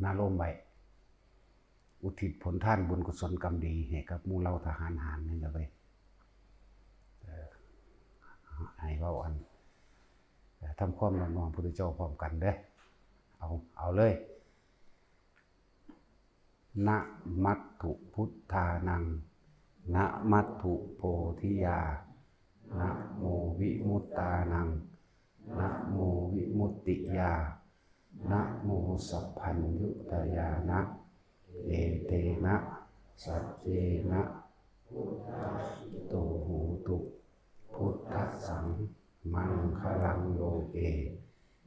ນາລົມໄວ້ ອຸທິດຜົນທານບຸນກຸສົນກຳດີໃຫ້ກັບໝູ່ເຫຼົ່າທະຫານຫານນີ້ລະເວີຍ. ເອີ ໃຫ້ເວົ້າອັນ ເອີ ທຳຄວາມນອບນ້ອມພຸດທະເຈົ້າພ້ອມກັນເດີ້. ເອົາ ເອົາເລີຍ. ນະມັດຖຸພຸດທານັງ ນະມັດຖຸໂພທິຍາ ນະໂມວິມຸດຕານັງ ນະໂມວິມຸດຕິຍາ ນະໂມສັບພັນຍຸຕະຍານະ ເອເຕນະ ສັດເຈນະ ໂຕໂຫຕຸ ພຸດທັດສັງ ມັງຄະລັງໂລເກ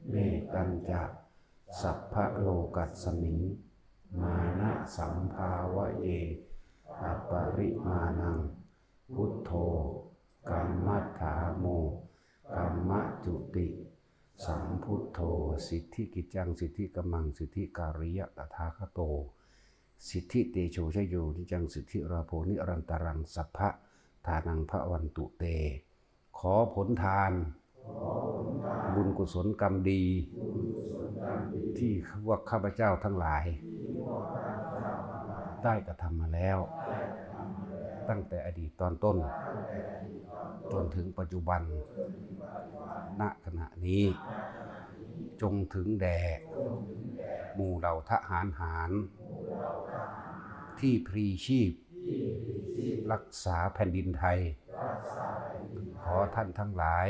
ເມດຕັນຈະ ສັບພະໂລກັດສະມິງ ມານະສັມພາວະເຍ ອະປະລິມານັງ ພຸດໂທ ກຳມັດຖາໂມ ກຳມະຈຸຕິ ສຳພຸດໂທ ສິດທິກິດຈັງ ສິດທິກຳມັງ ສິດທິກາລິຍະ ຕະຖາຄະໂຕ ສິດທິເຕໂຊຊະໂຍ ນິດຈັງ ສິດທິລາໂພ ນິລັນຕະລັງ ສັບພະທານັງ ພະວັນຕຸເຕ. ຂໍຜົນທານ ບຸນກຸສົນກຳດີ ທີ່ພວກຂ້າພະເຈົ້າທັງຫຼາຍ ໄດ້ກະທຳມາແລ້ວ ຕັ້ງແຕ່ອະດີດຕອນຕົ້ນ ຈົນເຖິງປັດຈຸບັນ ນະຂະນະນີ້ ຈົ່ງເຖິງແດ່ ໝູ່ເຫຼົ່າທະຫານຫານ ທີ່ພລີຊີບ ລັກສາແຜ່ນດິນໄທ. ຂໍທ່ານທັງຫຼາຍ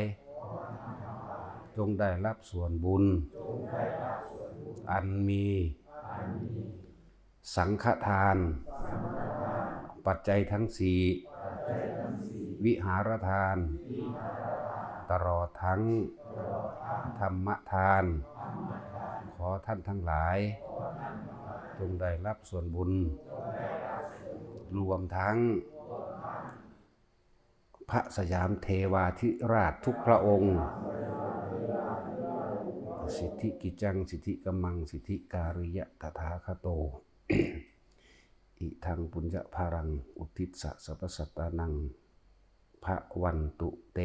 ຈົ່ງໄດ້ຮັບສ່ວນບຸນ ອັນມີສັງຄະທານ ປັດໄຈທັງສີ່ ວິຫາລະທານ ຕະຫຼອດທັງທຳມະທານ. ຂໍທ່ານທັງຫຼາຍ ຈົ່ງໄດ້ຮັບສ່ວນບຸນ ລວມທັງ ພະສະຫຍາມເທວາທິລາດທຸກພະອົງ ສິດທິກິດຈັງ ສິດທິກຳມັງ ສິດທິກາລິຍະ ຕະຖາຄະໂຕ ອິທັງປຸນຍະພາລັງ ອຸທິດສະ ສັບພະສັດຕານັງ ພະວັນຕຸເຕ.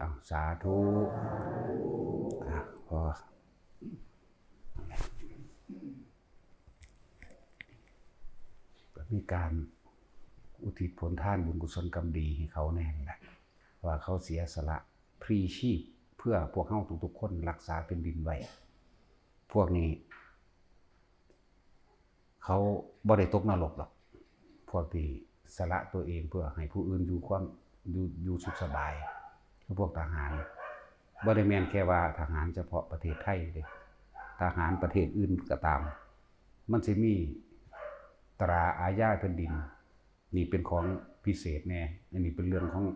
ເອົາ ສາທຸ. ອາ ພໍ ກໍມີການອຸທິດຜົນທານບຸນກຸສົນກຳດີໃຫ້ເຂົາແນ່ນັ້ນແຫຼະ ວ່າເຂົາເສຍສະຫຼະພລີຊີບເພື່ອພວກເຮົາທຸກໆຄົນ ລັກສາແຜ່ນດິນໄວ້. ພວກນີ້ເຂົາບໍ່ໄດ້ຕົກນະລົກດອກ ພວກທີ່ສະຫຼະຕົວເອງເພື່ອໃຫ້ຜູ້ອື່ນຢູ່ຄວາມ ຢູ່ ຢູ່ສຸກສະບາຍ ຄືພວກທະຫານ. ບໍ່ໄດ້ແມ່ນແຄ່ວ່າທະຫານສະເພາະປະເທດໄທເດ້ ທະຫານປະເທດອື່ນກໍຕາມ ມັນຊິມີຕາອາຍາແຜ່ນດິນ ນີ້ເປັນຂອງພິເສດແນ່. ອັນນີ້ເປັນເລື່ອງຂອງ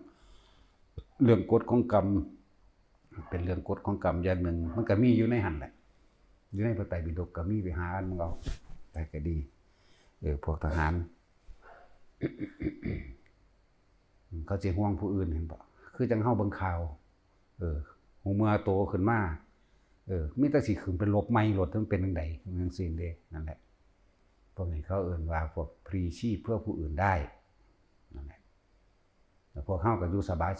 ເລື່ອງກົດຂອງກຳ ເປັນເລື່ອງກົດຂອງກຳຢ່າງໜຶ່ງ ມັນກໍມີຢູ່ໃນຫັ້ນແຫຼະ ຢູ່ໃນພະໄຕປິດົກກໍມີ ໄປຫາອ່ານເບິ່ງເອົາ ໄປກໍດີ. ເອີ ພວກທະຫານ ເຂົາຊິຫ່ວງຜູ້ອື່ນ ເຫັນບໍ່? ຄືຈັ່ງເຮົາເບິ່ງຂ່າວ ເອີ ຮູ້ເມື່ອໂຕຂຶ້ນມາ ເອີ ມີແຕ່ຊິຂຶ້ນໄປລົບໃໝ່ໂລດ ມັນເປັນຈັ່ງໃດ ຈັ່ງຊີ້ເດ້. ນັ້ນແຫຼະ ພວກນີ້ເຂົາເອີ້ນວ່າພວກພລີຊີບເພື່ອຜູ້ອື່ນໄດ້ ນັ້ນແຫຼະ. ແລ້ວພວກເຮົາກໍຢູ່ສະບາຍ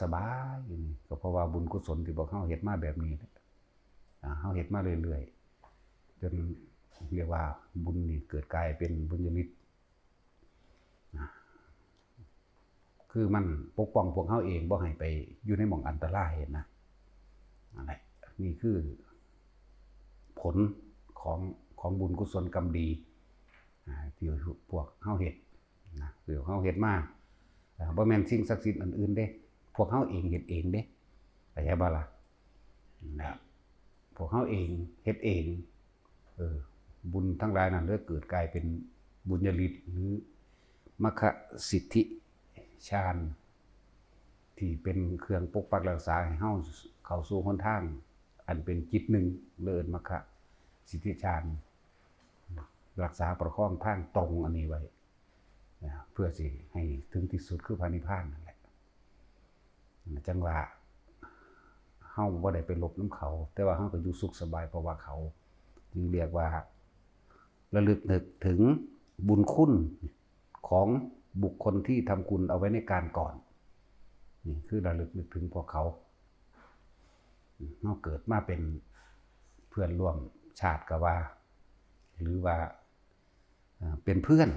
ໆ ຢູ່ນີ້ ກໍເພາະວ່າບຸນກຸສົນທີ່ພວກເຮົາເຮັດມາແບບນີ້ແຫຼະ ອາ ເຮົາເຮັດມາເລື້ອຍໆ ຈົນ ເອີ້ນວ່າບຸນນີ້ເກີດກາຍເປັນບຸນຍະລິດ ນະ ຄືມັນປົກປ້ອງພວກເຮົາເອງ ບໍ່ໃຫ້ໄປຢູ່ໃນໝ່ອງອັນຕະລາຍນະ. ນັ້ນແຫຼະ ນີ້ຄືຜົນຂອງ ຂອງບຸນກຸສົນກຳດີ ອາ ທີ່ພວກເຮົາເຮັດນະ ທີ່ພວກເຮົາເຮັດມາ. ອາ ບໍ່ແມ່ນສິ່ງສັກສິດອັນອື່ນເດ້ ພວກເຮົາເອງເຮັດເອງເດ້ ເຂົ້າໃຈບໍ່ລະ? ນະ ພວກເຮົາເອງເຮັດເອງ. ເອີ ບຸນທັງຫຼາຍນັ້ນເລີຍເກີດກາຍເປັນບຸນຍະລິດ ຫຼື ມັກຄະສິດທິຊານ ທີ່ເປັນເຄື່ອງປົກປັກຮັກສາໃຫ້ເຮົາເຂົ້າສູ່ຫົນທາງອັນເປັນຈິດໜຶ່ງ ເລີຍເອີ້ນມັກຄະສິດທິຊານ ຮັກສາປະຄອງທາງຕົງອັນນີ້ໄວ້ ເພື່ອຊິໃຫ້ເຖິງທີ່ສຸດຄືພະນິບພານນັ້ນແຫຼະ. ຈັ່ງວ່າເຮົາບໍ່ໄດ້ໄປລົບນຳເຂົາ ແຕ່ວ່າເຮົາກໍຢູ່ສຸກສະບາຍເພາະວ່າເຂົາ ຈຶ່ງເອີ້ນວ່າລະລຶກນຶກເຖິງບຸນຄຸນຂອງບຸກຄົນທີ່ທຳຄຸນເອົາໄວ້ໃນການກ່ອນ. ນີ້ຄືລະລຶກນຶກເຖິງພວກເຂົາ. ເຮົາເກີດມາເປັນເພື່ອນຮ່ວມຊາດກໍວ່າ ຫຼືວ່າ ເປັນເພື່ອນ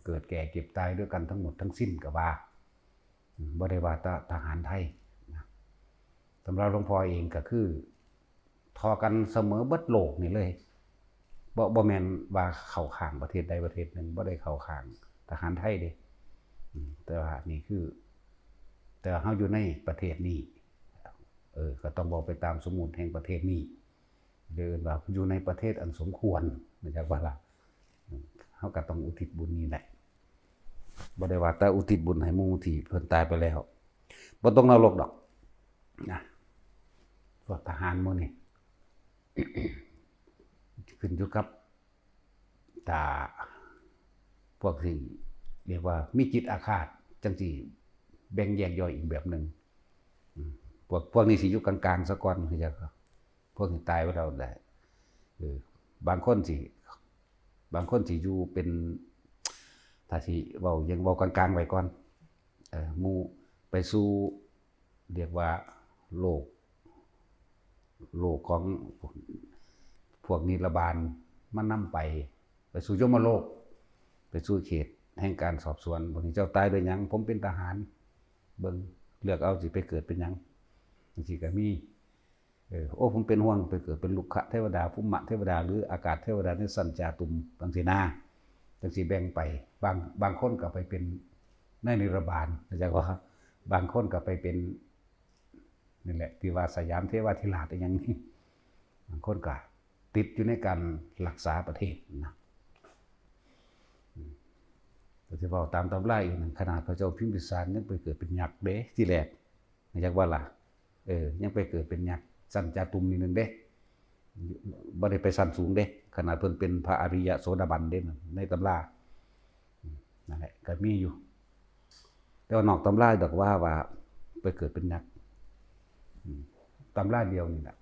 ເກີດແກ່ເຈັບຕາຍດ້ວຍກັນທັງໝົດທັງສິ້ນກໍວ່າ ບໍ່ໄດ້ວ່າແຕ່ທະຫານໄທນະ. ສຳລັບຫຼວງພໍ່ເອງກໍຄື ທໍ່ກັນສະເໝີເບິດໂລກນີ້ເລີຍ. ບໍ່ ບໍ່ແມ່ນວ່າເຂົ້າຂ້າງປະເທດໃດປະເທດໜຶ່ງ, ບໍ່ໄດ້ເຂົ້າຂ້າງທະຫານໄທເດ້. ອືມ ແຕ່ວ່ານີ້ຄື ແຕ່ວ່າເຮົາຢູ່ໃນປະເທດນີ້ ເອີ ກໍຕ້ອງເວົ້າໄປຕາມສົມມຸດແຫ່ງປະເທດນີ້ ຫຼືເອີ້ນວ່າຢູ່ໃນປະເທດອັນສົມຄວນ ແມ່ນຈັກວ່າລະ. ເຮົາກໍຕ້ອງອຸທິດບຸນນີ້ແຫຼະ. ບໍ່ໄດ້ວ່າແຕ່ອຸທິດບຸນໃຫ້ໝູ່ທີ່ເພິ່ນຕາຍໄປແລ້ວ ບໍ່ຕົກນະລົກດອກນະ. ພວກທະຫານໝູ່ນີ້ ຂຶ້ນຢູ່ກັບ ຖ້າພວກທີ່ ເອີ້ນວ່າມີຈິດອາຄາດ ຈັ່ງຊິແບ່ງແຍກຍ່ອຍອີກແບບໜຶ່ງ. ອືມ ພວກ ພວກນີ້ຊິຢູ່ກາງໆ ຊະກ່ອນ ຄືຈັກ ພວກທີ່ຕາຍໄປແລ້ວແຫຼະ. ເອີ ບາງຄົນຊິ ບາງຄົນຊິຢູ່ເປັນ ຖ້າຊິເວົ້າ ຍັງເວົ້າກາງໆ ໄວ້ກ່ອນ. ເອີ ໝູ່ໄປສູ່ ເອີ້ນວ່າໂລກ ໂລກຂອງພວກນິລະບານ ມັນນຳໄປ ໄປສູ່ຍົມມະໂລກ ໄປສູ່ເຂດແຫ່ງການສອບສວນ. ບາດນີ້ເຈົ້າຕາຍດ້ວຍຫຍັງ? ຜົມເປັນທະຫານ. ເບິ່ງ ເລືອກເອົາ ຊິໄປເກີດເປັນຫຍັງ? ຈັ່ງຊີ້ກໍມີ. ເອີ ໂອ້ ຜົມເປັນຫ່ວງ ໄປເກີດເປັນລຸກຂະເທວະດາ, ພູມະເທວະດາ ຫຼື ອາກາດເທວະດາ ໃນຊັ້ນຈາຕຸມ ຈັ່ງຊີ້ນາ. ຈັ່ງຊິແບ່ງໄປ. ບາງ ບາງຄົນກໍໄປເປັນນາຍນິລະບານ ເຂົ້າໃຈບໍ່? ບາງຄົນກໍໄປເປັນ ນີ້ແຫຼະ ທີ່ວ່າສະຫຍາມເທວາທິລາດອີ່ຫຍັງນີ້. ບາງຄົນກໍຕິດຢູ່ໃນການລັກສາປະເທດນະ. ອືມ ກໍຊິເວົ້າຕາມຕຳລາອີກນັ້ນ ຂະໜາດພະເຈົ້າພິມພິສານຍັງໄປເກີດເປັນຍັກເດ້ ທີແລກ ຍັກວ່າລະ ເອີ ຍັງໄປເກີດເປັນຍັກຊັ້ນຈາຕຸມນິດໜຶ່ງເດ້ ບໍ່ໄດ້ໄປຊັ້ນສູງເດ້. ຂະໜາດເພິ່ນເປັນພະອະລິຍະໂສດາບັນເດ້ ໃນຕຳລາ. ອືມ ນັ້ນແຫຼະ ກໍມີຢູ່. ແຕ່ວ່ານອກຕຳລາດອກວ່າ ວ່າໄປເກີດເປັນຍັກ. ອືມ ຕຳລາດຽວນີ້ແຫຼະ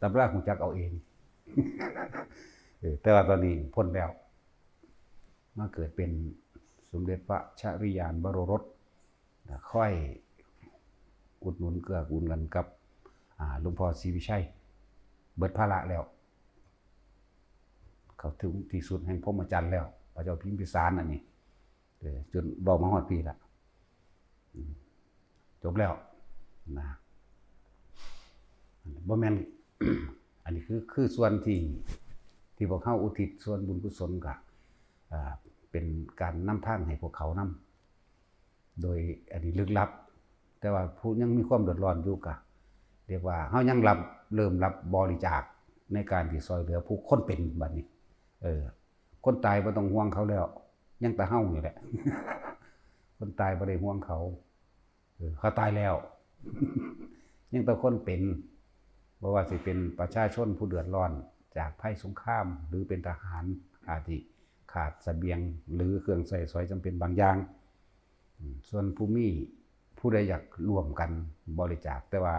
ຕຳລາຮູ້ຈັກເອົາເອງ. ເອີ ແຕ່ວ່າຕອນນີ້ພົ້ນແລ້ວ ມາເກີດເປັນສົມເດັດພະຊະລິຍານວະໂຣລົດ ແລະ ຄ່ອຍອຸດໜູນເກື້ອກູນກັນກັບ ອາ ຫຼວງພໍ່ສີວິໄຊ ເບິດພາລະແລ້ວ ເຂົ້າເຖິງທີ່ສຸດແຫ່ງພົມມະຈັນແລ້ວ ພະເຈົ້າພິມພິສານອັນນີ້. ເອີ ຈົນເວົ້າມາຮອດພີ້ລະ ອືມ ຈົບແລ້ວນະ. ບໍ່ແມ່ນ ອັນນີ້ຄື ຄືສ່ວນທີ່ ທີ່ພວກເຮົາອຸທິດສ່ວນບຸນກຸສົນ ກະ ອາ ເປັນການນຳທາງໃຫ້ພວກເຂົານຳ ໂດຍອັນນີ້ລຶກລັບ. ແຕ່ວ່າຜູ້ຍັງມີຄວາມເດືອດຮ້ອນຢູ່ ກະ ຮຽກວ່າເຮົາຍັງຮັບ ເລີ່ມຮັບບໍລິຈາກໃນການທີ່ຊ່ອຍເຫຼືອຜູ້ຄົນເປັນບັດນີ້. ເອີ ຄົນຕາຍບໍ່ຕ້ອງຫ່ວງເຂົາແລ້ວ ຍັງແຕ່ເຮົານີ້ແຫຼະ ຄົນຕາຍບໍ່ໄດ້ຫ່ວງເຂົາ. ເອີ ເຂົາຕາຍແລ້ວ ຍັງແຕ່ຄົນເປັນ ບໍ່ວ່າຊິເປັນປະຊາຊົນຜູ້ເດືອດຮ້ອນຈາກໄພສົງຄາມ ຫຼື ເປັນທະຫານ ອາດຊິຂາດສະບຽງ ຫຼື ເຄື່ອງໃຊ້ສອຍຈຳເປັນບາງຢ່າງ. ອືມ ສ່ວນຜູ້ມີ ຜູ້ໃດຢາກຮ່ວມກັນບໍລິຈາກ ແຕ່ວ່າ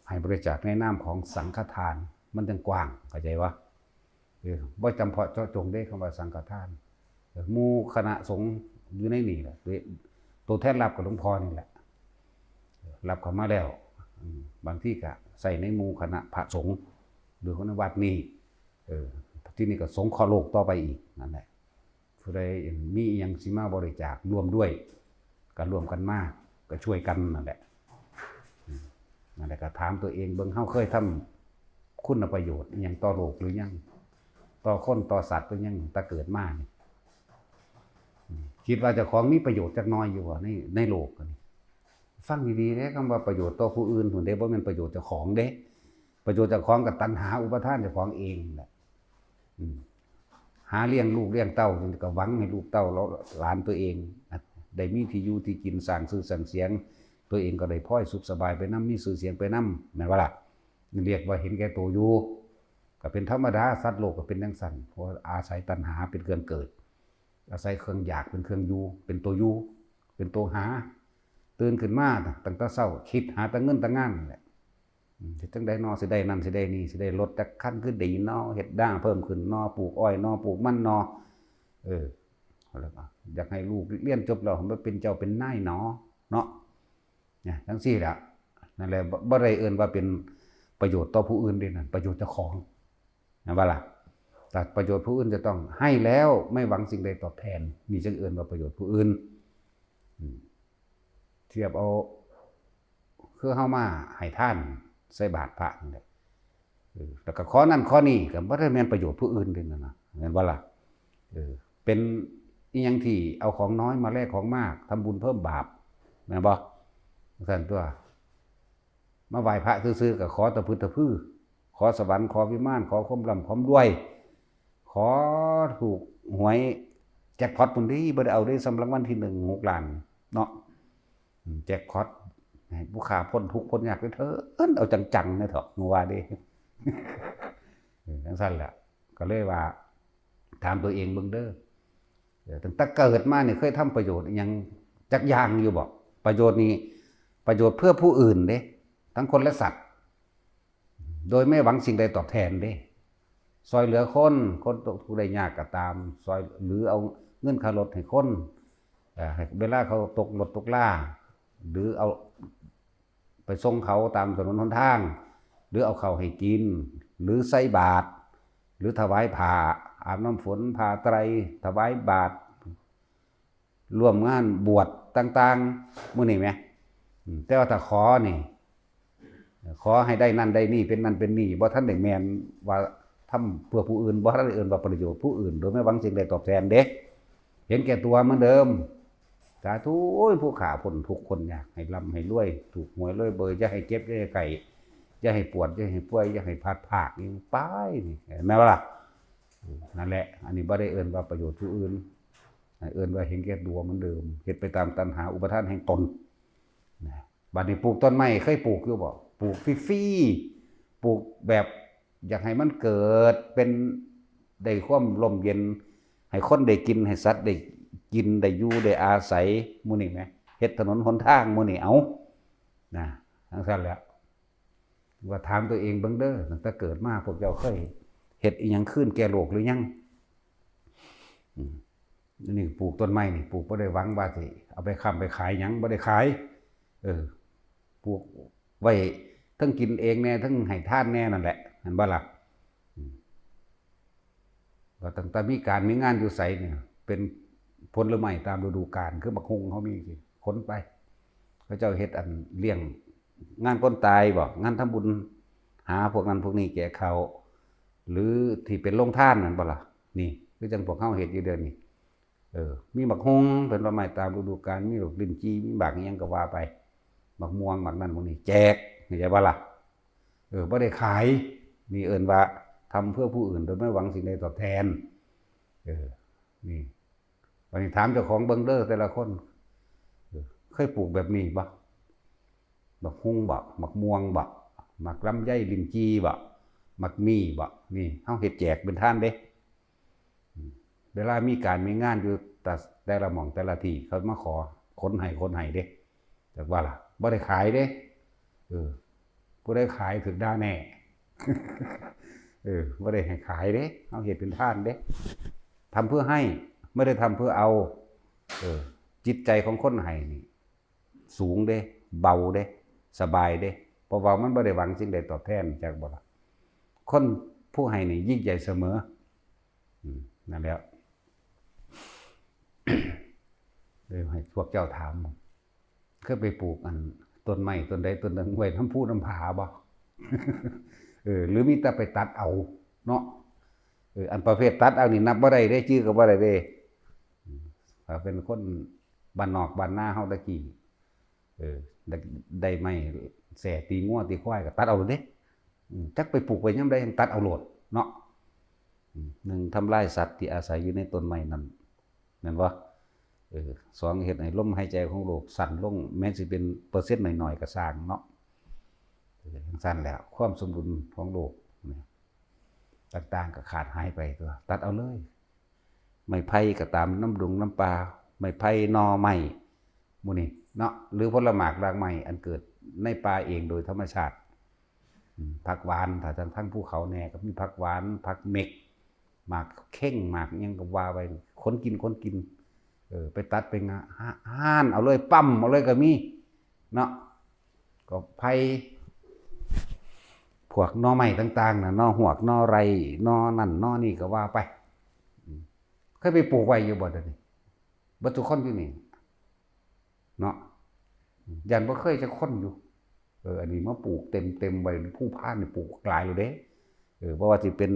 ໃຫ້ບໍລິຈາກໃນນາມຂອງສັງຄະທານ ມັນຈັ່ງກວ້າງ ເຂົ້າໃຈບໍ່? ເອີ ບໍ່ຈຳເພາະເຈາະຈົງເດ້ ຄຳວ່າສັງຄະທານ. ເອີ ໝູ່ຄະນະສົງຢູ່ໃນນີ້ແຫຼະ ໂຕແທນຮັບກໍຫຼວງພໍ່ນີ້ແຫຼະ ເອີ ຮັບເຂົ້າມາແລ້ວ. ອືມ ບາງທີກໍໃສ່ໃນໝູ່ຄະນະພະສົງ ຫຼື ຄົນໃນວັດນີ້. ເອີ ທີນີ້ກໍສົງເຄາະໂລກຕໍ່ໄປອີກ ນັ້ນແຫຼະ. ຜູ້ໃດມີອີ່ຫຍັງຊິມາບໍລິຈາກຮ່ວມດ້ວຍ ກໍຮ່ວມກັນມາ ກໍຊ່ວຍກັນນັ້ນແຫຼະ. ອືມ ນັ້ນແຫຼະ ກໍຖາມຕົວເອງເບິ່ງ ເຮົາເຄີຍທຳຄຸນນະປະໂຫຍດອີ່ຫຍັງຕໍ່ໂລກຫຼືຍັງ? ຕໍ່ຄົນຕໍ່ສັດຫຼືຍັງ? ແຕ່ເກີດມານີ້ ອືມ ຄິດວ່າເຈົ້າຂອງມີປະໂຫຍດຈັກໜ່ອຍຢູ່ບໍ່ ໃນ ໃນໂລກນີ້? ຟັງດີໆເດ້ ຄຳວ່າປະໂຫຍດຕໍ່ຜູ້ອື່ນພຸ້ນເດ້ ບໍ່ແມ່ນປະໂຫຍດເຈົ້າຂອງເດ້. ປະໂຫຍດເຈົ້າຂອງກໍຕັນຫາອຸປະທານເຈົ້າຂອງເອງແຫຼະ. ອືມ ຫາລ້ຽງລູກລ້ຽງເຕົ້າ ກໍຫວັງໃຫ້ລູກເຕົ້າຫຼານຕົວເອງໄດ້ມີທີ່ຢູ່ທີ່ກິນ ສ້າງຊື່ສ້າງສຽງ ຕົວເອງກໍໄດ້ພອຍສຸກສະບາຍໄປນຳ ມີຊື່ສຽງໄປນຳ ແມ່ນບໍ່ລະ? ນີ້ຮຽກວ່າເຫັນແກ່ໂຕຢູ່. ກໍເປັນທຳມະດາ ສັດໂລກກໍເປັນຈັ່ງຊັ້ນ ເພາະອາໄສຕັນຫາເປັນເຄື່ອງເກີດ ອາໄສເຄື່ອງຢາກເປັນເຄື່ອງຢູ່ ເປັນໂຕຢູ່ ເປັນໂຕຫາ. ຕື່ນຂຶ້ນມາຕັ້ງແຕ່ເຊົ້າ ຄິດຫາແຕ່ເງິນແຕ່ງານນັ້ນແຫຼະ. ອືມ ເຮັດຈັ່ງໃດນໍ ຊິໄດ້ນັ້ນຊິໄດ້ນີ້ ຊິໄດ້ລົດຈັກຄັນຄືດີນໍ ເຮັດນາເພີ່ມຂຶ້ນນໍ ປູກອ້ອຍນໍ ປູກມັນນໍ. ເອີ ແລ້ວກໍຢາກໃຫ້ລູກຮຽນຈົບແລ້ວມາເປັນເຈົ້າເປັນນາຍນໍ ເນາະ ຈັ່ງຊີ້ແຫຼະ. ນັ້ນແຫຼະ ບໍ່ ບໍ່ໄດ້ເອີ້ນວ່າເປັນປະໂຫຍດຕໍ່ຜູ້ອື່ນເດ້ ນັ້ນປະໂຫຍດເຈົ້າຂອງ. ແມ່ນບໍ່ລະ? ແຕ່ປະໂຫຍດຜູ້ອື່ນຈະຕ້ອງໃຫ້ແລ້ວ ໄມ່ຫວັງສິ່ງໃດຕອບແທນ, ນີ້ຈຶ່ງເອີ້ນວ່າປະໂຫຍດຜູ້ອື່ນ. ອືມ ທຽບເອົາຄືເຮົາມາໃຫ້ທານໃສ່ບາດພະນີ້ແຫຼະ. ເອີ ແລ້ວກໍຂໍນັ້ນຂໍນີ້ ກໍບໍ່ໄດ້ແມ່ນປະໂຫຍດຜູ້ອື່ນເດ້ນັ້ນນະ ແມ່ນບໍ່ລະ? ເອີ ເປັນອີ່ຫຍັງທີ່ເອົາຂອງນ້ອຍມາແລກຂອງມາກ ທຳບຸນເພີ່ມບາບ ແມ່ນບໍ່? ຈັ່ງຊັ້ນຕົວະ. ມາໄຫວ້ພະຊື່ໆ ກໍຂໍຕະພຶດຕະພື ຂໍສະຫວັນ ຂໍວິມານ ຂໍຄວາມລ່ຳຄວາມລວຍ ຂໍຖືກຫວຍແຈັກພອດພຸ້ນເດ້. ບໍ່ໄດ້ເອົາເດ້ ສ່ຳລາງວັນທີໜຶ່ງ ຫົກລ້ານເນາະ ອືມ ແຈັກພອດ ໃຫ້ຜູ້ຂ້າພົ້ນທຸກພົ້ນຍາກເດີເທີ້ນ ເອົາຈັງໆ ເນາະເຖາະ ວ່າເດ້. ເອີ ຈັ່ງຊັ້ນແຫຼະ ກໍເລີຍວ່າ ຖາມຕົວເອງເບິ່ງເດີ ເອີ ຕັ້ງແຕ່ເກີດມານີ້ ເຄີຍທຳປະໂຫຍດອີ່ຫຍັງຈັກຢ່າງຢູ່ບໍ່? ປະໂຫຍດນີ້ ປະໂຫຍດເພື່ອຜູ້ອື່ນເດ້ ທັງຄົນ ແລະ ສັດ ໂດຍໄມ່ຫວັງສິ່ງໃດຕອບແທນເດ້. ຊ່ອຍເຫຼືອຄົນ ຄົນຕົກທຸກໄດ້ຍາກກໍຕາມ ຊ່ອຍ ຫຼືເອົາເງິນຄ່າລົດໃຫ້ຄົນ ເອີ ໃຫ້ເວລາເຂົາຕົກລົດຕົກລາ ຫຼືເອົາໄປສົ່ງເຂົາຕາມຖະໜົນຫົນທາງ ຫຼືເອົາເຂົ້າໃຫ້ກິນ ຫຼືໃສ່ບາດ ຫຼືຖວາຍຜ້າອາບນ້ຳຝົນ ຜ້າໄຕຣ ຖວາຍບາດ ຮ່ວມງານບວດຕ່າງໆ ມື້ນີ້ແໝ. ອືມ ແຕ່ວ່າຖ້າຂໍນີ້ ຂໍໃຫ້ໄດ້ນັ້ນໄດ້ນີ້ ເປັນນັ້ນເປັນນີ້ ບໍ່ທັນໄດ້ແມ່ນວ່າທຳເພື່ອຜູ້ອື່ນ ບໍ່ທັນໄດ້ເອີ້ນວ່າປະໂຫຍດຜູ້ອື່ນ ໂດຍໄມ່ຫວັງສິ່ງໃດຕອບແທນເດ້. ເຫັນແກ່ຕົວເໝືອນເດີມ. ສາທຸ ໂອ້ຍ ຜູ້ຂ້າພົ້ນທຸກພົ້ນຍາກ ໃຫ້ລ່ຳໃຫ້ລວຍ ຖືກຫວຍລວຍເບີ ຢ່າໃຫ້ເຈັບ ຢ່າໃຫ້ໄຂ້ ຢ່າໃຫ້ປວດ ຢ່າໃຫ້ປ່ວຍ ຢ່າໃຫ້ພັດພາກ ນີ້ໄປນີ້ ແມ່ນບໍ່ລະ? ນັ້ນແຫຼະ ອັນນີ້ບໍ່ໄດ້ເອີ້ນວ່າປະໂຫຍດຜູ້ອື່ນ ເອີ້ນວ່າເຫັນແກ່ຕົວເໝືອນເດີມ ເຮັດໄປຕາມຕັນຫາອຸປາທານແຫ່ງຕົນນະ. ບັດນີ້ປູກຕົ້ນໄມ້ ເຄີຍປູກຢູ່ບໍ່? ປູກຟຣີໆ ປູກແບບຢາກໃຫ້ມັນເກີດເປັນ ໄດ້ຄວາມຮົ່ມເຢັນ ໃຫ້ຄົນໄດ້ກິນ ໃຫ້ສັດໄດ້ກິນ ໄດ້ຢູ່ໄດ້ອາໄສ ໝູ່ນີ້ແໝ ເຮັດຖະໜົນຫົນທາງ ໝູ່ນີ້ ເອົາ ນະ ຈັ່ງຊັ້ນແຫຼະ. ວ່າຖາມຕົວເອງເບິ່ງເດີ ຕັ້ງແຕ່ເກີດມາ ພວກເຈົ້າເຄີຍເຮັດອີ່ຫຍັງຄືນແກ່ໂລກຫຼືຍັງ? ອືມ ອັນນີ້ປູກຕົ້ນໄມ້ນີ້ ປູກບໍ່ໄດ້ຫວັງວ່າຊິເອົາໄປຄ້ຳໄປຂາຍຫຍັງ ບໍ່ໄດ້ຂາຍ. ເອີ ປູກໄວ້ເທິງກິນເອງແດ່ ເທິງໃຫ້ທານແດ່ນັ້ນແຫຼະ ແມ່ນບໍ່ລະ? ອືມ ກໍຕັ້ງແຕ່ມີການມີງານຢູ່ໃສນີ້ ເປັນຜົນລະໄມ້ຕາມລະດູການ ຄືບັກຫຸ່ງເຮົາມີ ຂົນໄປ ເຂົາເຈົ້າເຮັດອັນລ້ຽງງານຄົນຕາຍບໍ ງານທຳບຸນ ຫາພວກນັ້ນພວກນີ້ແຈກເຂົ້າ ຫຼືທີ່ເປັນໂຮງທານນັ້ນບໍ່ລະ? ນີ້ຄືຈັ່ງພວກເຮົາເຮັດຢູ່ດຽວນີ້. ເອີ ມີບັກຫຸ່ງເປັນຜະລະໄມ້ຕາມລະດູການ ມີບັກລິ້ນຈີ່ ມີບັກອີ່ຫຍັງກໍວ່າໄປ ບັກມ່ວງ ບັກນັ້ນບັກນີ້ ແຈກ ເຂົ້າໃຈບໍ່ລະ? ເອີ ບໍ່ໄດ້ຂາຍ ນີ້ເອີ້ນວ່າທຳເພື່ອຜູ້ອື່ນໂດຍໄມ່ຫວັງສິ່ງໃດຕອບແທນ. ເອີ ນີ້ ບັດນີ້ຖາມເຈົ້າຂອງເບິ່ງເດີ ແຕ່ລະຄົນ ເອີ ເຄີຍປູກແບບນີ້ບໍ່? ບັກຫຸ່ງບໍ? ບັກມ່ວງບໍ? ໝາກລຳໄຍ ລິ້ນຈີ່ບໍ? ໝາກມີ້ບໍ? ນີ້ເຮົາເຮັດແຈກເປັນທານເດ້. ເວລາມີການມີງານຢູ່ແຕ່ ແຕ່ລະໝ່ອງແຕ່ລະທີ່ ເຂົາມາຂໍ ຂົນໃຫ້ ຂົນໃຫ້ເດ້ ຈັກວ່າລະ ບໍ່ໄດ້ຂາຍເດ້. ເອີ ຜູ້ໃດຂາຍຖືກດ່າແນ່. ເອີ ບໍ່ໄດ້ໃຫ້ຂາຍເດ້ ເຮົາເຮັດເປັນທານເດ້ ທຳເພື່ອໃຫ້ ບໍ່ໄດ້ທຳເພື່ອເອົາ. ເອີ ຈິດໃຈຂອງຄົນໃຫ້ນີ້ ສູງເດ້ ເບົາເດ້ ສະບາຍເດ້ ເພາະວ່າມັນບໍ່ໄດ້ຫວັງສິ່ງໃດຕອບແທນ ຈັກບໍ່ລະ? ຄົນຜູ້ໃຫ້ນີ້ຍິ່ງໃຫຍ່ສະເໝີ. ອືມ ນັ້ນແຫຼະ ເລີຍໃຫ້ພວກເຈົ້າຖາມ ເຄີຍໄປປູກອັນຕົ້ນໄມ້ຕົ້ນໃດຕົ້ນໜຶ່ງໄວ້ນຳພູນຳຜາບໍ່? ເອີ ຫຼືມີແຕ່ໄປຕັດເອົາເນາະ. ເອີ ອັນປະເພດຕັດເອົານີ້ນັບບໍ່ໄດ້ເດ້ ຈື່ກໍບໍ່ໄດ້ເດ້. ຖ້າເປັນຄົນບ້ານນອກບ້ານນາເຮົາແຕ່ກີ້ ເອີ ໄດ້ ໄດ້ໄມ້ແສ້ຕີງົວຕີຄວາຍກໍຕັດເອົາໂລດເດ້. ອືມ ຈັກໄປປູກໄວ້ຍາມໃດ ຕັດເອົາໂລດເນາະ. ອືມ ໜຶ່ງ ທຳລາຍສັດທີ່ອາໄສຢູ່ໃນຕົ້ນໄມ້ນັ້ນ ແມ່ນບໍ່? ເອີ ສອງ ເຮັດໃຫ້ລົມຫາຍໃຈຂອງໂລກສັ້ນລົງ ແມ່ນຊິເປັນເປີເຊັນໜ້ອຍໆກໍຊ່າງເນາະ. ເອີ ຈັ່ງຊັ້ນແຫຼະ ຄວາມສົມດຸນຂອງໂລກນີ້ ຕ່າງໆກໍຂາດຫາຍໄປຕົວະ ຕັດເອົາເລີຍ. ໄມ້ໄຜ່ກໍຕາມ ນຳດົງນຳປ່າ ໄມ້ໄຜ່ ໜໍ່ໄມ້ ໝູ່ນີ້ເນາະ ຫຼືຜົນລະໝາກລາກໄມ້ອັນເກີດໃນປ່າເອງໂດຍທຳມະຊາດ. ອືມ ຜັກຫວານ ຖ້າທາງ ທາງພູເຂົາແດ່ກໍມີຜັກຫວານ ຜັກເມັກ ໝາກເຄັ່ງ ໝາກຫຍັງກໍວ່າໄປ ຂົນກິນ ຂົນກິນ. ເອີ ໄປຕັດໄປງະ ຫາ ຫານເອົາເລີຍ ປ້ຳເອົາເລີຍກໍມີເນາະ. ກໍໄຜ່ ພວກໜໍ່ໄມ້ຕ່າງໆນະ ໜໍ່ຮວກ ໜໍ່ໄຣ ໜໍ່ນັ້ນໜໍ່ນີ້ກໍວ່າໄປ. ເຄີຍໄປປູກໄວ້ຢູ່ບໍ່ດຽວນີ້? ເບິດທຸກຄົນຢູ່ນີ້ເນາະ, ຢ້ານບໍ່ເຄີຍຈັກຄົນຢູ່. ເອີ ອັນນີ້ມາປູກເຕັມໆໄວ້, ພູພານນີ້ປູກຫຼາຍແລ້ວເດ້. ເອີ ບໍ່ວ່າຊິເປັນ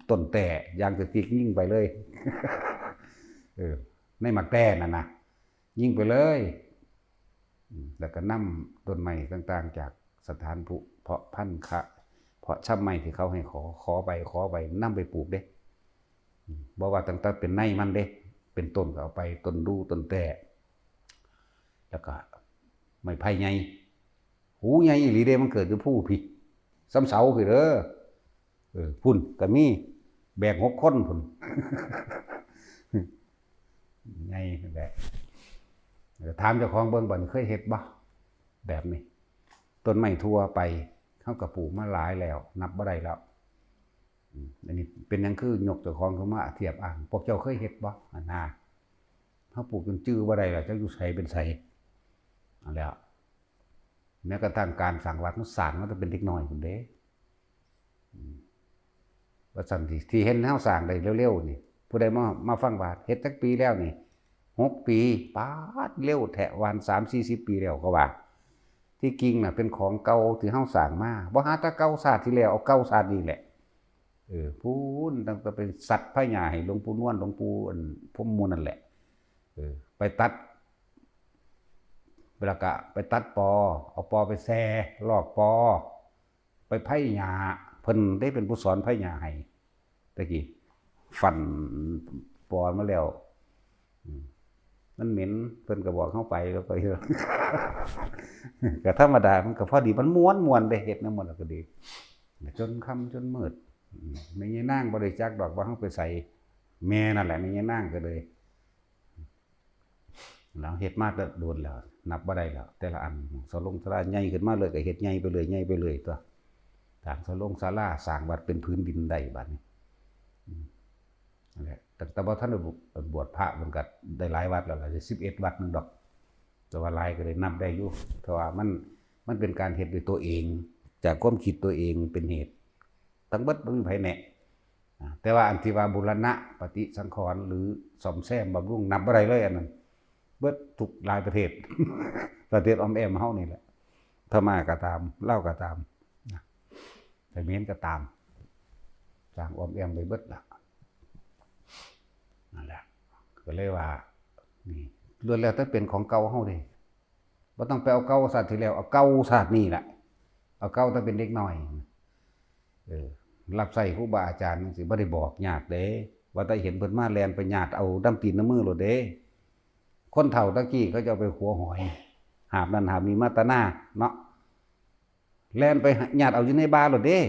ຕົ້ນແຕ້ ຢາງສະຕິກຍິງໄປເລີຍ. ເອີ ໃນໝາກແຕ່ນັ້ນນະ ຍິງໄປເລີຍ. ອືມ ແລ້ວກໍນຳຕົ້ນໄມ້ຕ່າງໆຈາກສະຖານຜູ້ເພາະພັນຄະ ເພາະຊຳໄມ້ທີ່ເຂົາໃຫ້ຂໍ ຂໍໄປ ຂໍໄປ ນຳໄປປູກເດ້. ອືມ ບໍ່ວ່າຕັ້ງແຕ່ເປັນໃນມັນເດ້ ເປັນຕົ້ນກໍເອົາໄປ ຕົ້ນດູ ຕົ້ນແຕ້ ແລ້ວກໍໄມ້ໄຜ່ໃຫຍ່ ຫູໃຫຍ່ອີ່ຫຼີເດ້ ມັນເກີດຢູ່ພູພີ້ ສ່ຳເສົາພີ້ເດີ. ເອີ ພຸ້ນກໍມີ ແບກຫົກຄົນພຸ້ນ ໃຫຍ່ແບກ. ເອີ ຖາມເຈົ້າຂອງເບິ່ງ ບັດນີ້ເຄີຍເຮັດບໍ່ແບບນີ້? ຕົ້ນໄມ້ທົ່ວໄປ ເຮົາກໍປູກມາຫຼາຍແລ້ວ ນັບບໍ່ໄດ້ແລ້ວ. ອືມ ອັນນີ້ເປັນຫຍັງຄືຍົກເຈົ້າຂອງຂຶ້ນມາທຽບອ້າງ? ພວກເຈົ້າເຄີຍເຮັດບໍ່? ອັນນາ ເຮົາປູກຈົນຈື່ບໍ່ໄດ້ແລ້ວ ຈັກຢູ່ໃສເປັນໃສ. ອັນແລ້ວ ແມ້ກະທັ່ງການສ້າງວັດ ເຮົາສ້າງມາແຕ່ເປັນເດັກນ້ອຍພຸ້ນເດ້. ອືມ ວ່າຊັ້ນ ທີ່ ທີ່ເຫັນເຮົາສ້າງໄດ້ເລັວໆນີ້ ຜູ້ໃດມາ ມາຟັງວ່າເຮັດຈັກປີແລ້ວນີ້? ຫົກປີ. ປາດ ເລັວແທ້ ວ່າສາມສີ່ສິບປີແລ້ວກໍວ່າ. ທີ່ຈິງນະເປັນຂອງເກົ່າທີ່ເຮົາສ້າງມາ ບໍ່ຫາແຕ່ເກົ່າຊາດທີ່ແລ້ວ ເອົາເກົ່າຊາດນີ້ແຫຼະ. ເອີ ພຸ້ນ ຕັ້ງແຕ່ໄປສັກພະຍາໃຫ້ຫຼວງປູ່ນວນ ຫຼວງປູ່ ອັນ ພົມໝູ່ນັ້ນແຫຼະ. ເອີ ໄປຕັດ ແລ້ວກະໄປຕັດປໍ ເອົາປໍໄປແຊ່ ລອກປໍ ໄປໄພຫຍ້າ ເພິ່ນເດ້ເປັນຜູ້ສອນໄພຫຍ້າໃຫ້. ແຕ່ກີ້ຟັນປໍມາແລ້ວ ອືມ ມັນເໝັນ ເພິ່ນກໍບອກເຮົາໄປ ແລ້ວກໍ ກໍທຳມະດາ ມັນກໍພໍດີ ມັນມ່ວນໆເດ້ ເຮັດແນວມ່ວນແລ້ວກໍດີ. ຈົນຄ່ຳຈົນມືດ ອືມ ແມ່ຍານາງບໍ່ໄດ້ຈັກດອກວ່າເຮົາໄປໃສ. ແມ່ນັ້ນແຫຼະ ແມ່ຍານາງກໍເລີຍ ລາວເຮັດມາແຕ່ດົນແລ້ວ ນັບບໍ່ໄດ້ແລ້ວ ແຕ່ລະອັນ. ສາລົງສາລາໃຫຍ່ຂຶ້ນມາເລີຍ ກໍເຮັດໃຫຍ່ໄປເລີຍ ໃຫຍ່ໄປເລີຍຕົວະ. ສ້າງສາລົງສາລາ ສ້າງວັດເປັນຜືນດິນໄດ້ບາດນີ້. ອືມ ນັ້ນແຫຼະ ຕັ້ງແຕ່ບໍ່ທັນໄດ້ບວດພະ ມັນກໍໄດ້ຫຼາຍວັດແລ້ວລະ ສິບເອັດວັດໜຶ່ງດອກ. ແຕ່ວ່າຫຼາຍກໍໄດ້ນັບໄດ້ຢູ່ ເພາະວ່າມັນ ມັນເປັນການເຮັດດ້ວຍຕົວເອງ ຈາກຄວາມຄິດຕົວເອງເປັນເຫດ ທັງເບິດ ບໍ່ມີໃຜແນະ. ອາ ແຕ່ວ່າອັນທີ່ວ່າບູລະນະປະຕິສັງຂອນ ຫຼື ສ້ອມແຊມບຳລຸງ ນັບບໍ່ໄດ້ເລີຍ ອັນນັ້ນເບິດທຸກຫຼາຍປະເທດ. ປະເທດອ້ອມແອ້ມເຮົານີ້ແຫຼະ ພະມ້າກໍຕາມ ລາວກໍຕາມ ນະ ຂະເໝນກໍຕາມ ສ້າງອ້ອມແອ້ມໄປເບິດລະ. ນັ້ນແຫຼະ ກໍເລີຍວ່າ ນີ້ ລ້ວນແລ້ວແຕ່ເປັນຂອງເກົ່າເຮົາເດ້. ບໍ່ຕ້ອງໄປເອົາເກົ່າຊາດທີ່ແລ້ວ ເອົາເກົ່າຊາດນີ້ລະ ເອົາເກົ່າແຕ່ເປັນເດັກນ້ອຍ. ເອີ ຮັບໃຊ້ຄູບາອາຈານຈັ່ງຊີ້ ບໍ່ໄດ້ບອກຍາກເດ້ ວ່າແຕ່ເຫັນເພິ່ນມາແລ່ນໄປຍາດເອົານຳຕີນນຳມືໂລດເດ້. ຄົນເຖົ້າຕະກີ້ເຂົາເຈົ້າໄປຂົວຫອຍ ຫາບນັ້ນຫາບນີ້ມາແຕ່ນາເນາະ ແລ່ນໄປຍາດເອົາຢູ່ໃນບ່າໂລດເດ້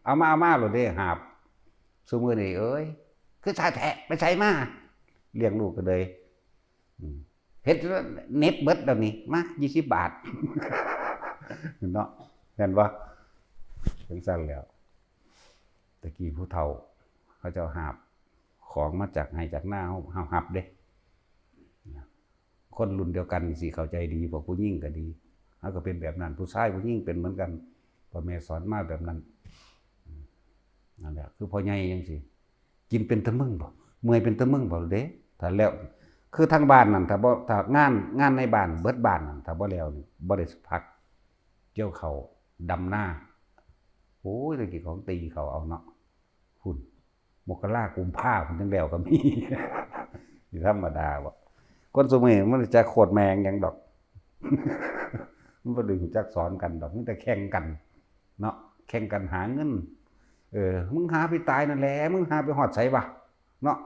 ເອົາມາ ເອົາມາໂລດເດ້ ຫາບ. ຊຸມື້ນີ້ເອີຍ ຄືຊ້າແທ້ ໄປໃສມາ? ລ້ຽງລູກກໍເລີຍ ອືມ ເຮັດເນັດເບິດແລ້ວນີ້ ມາ ຊາວບາດ ເນາະ ແມ່ນບໍ່? ຈັ່ງຊັ້ນແລ້ວ ແຕ່ກີ້ຜູ້ເຖົ້າເຂົາເຈົ້າຫາບຂອງມາຈາກໄຮ່ຈາກນາ ເຮົາ ເຮົາຮັບເດ້. ຄົນລຸ້ນດຽວກັນຊິເຂົ້າໃຈດີ ພວກຜູ້ຍິງກໍດີ ເຮົາກໍເປັນແບບນັ້ນ ຜູ້ຊາຍຜູ້ຍິງເປັນເໝືອນກັນ ພໍ່ແມ່ສອນມາແບບນັ້ນ. ອືມ ນັ້ນແຫຼະ ຄືພໍ່ໃຫຍ່ຈັ່ງຊີ້ ກິນເປັນຕາເມິງບໍ່? ເມື່ອຍເປັນຕາເມິງບໍ່ເດ້? ຖ້າແລ້ວ ຄືທາງບ້ານນັ້ນ ຖ້າບໍ່ ຖ້າງານ ງານໃນບ້ານເບິດບ້ານນັ້ນ ຖ້າບໍ່ແລ້ວນີ້ ບໍ່ໄດ້ພັກ ກ່ຽວເຂົ້າ ດຳນາ. ໂອ້ຍ ແຕ່ກີ້ເຂົາຕີເຂົ້າເອົາເນາະ ພຸ້ນ ມົກກະລາ ກຸມພາ ພຸ້ນ ຈັ່ງແລ້ວກໍມີ. ຊິທຳມະດາບໍ່? ຄົນຊຸມື້ນີ້ມັນຈະໂຄດແມ່ງຫຍັງດອກ ມັນບໍ່ໄດ້ຮູ້ຈັກສອນກັນດອກ ມີແຕ່ແຂ່ງກັນເນາະ ແຂ່ງກັນຫາເງິນ. ເອີ ມຶງຫາໄປຕາຍນັ້ນແຫຼະ ມຶງຫາໄປຮອດໃສວະ? ເນາະ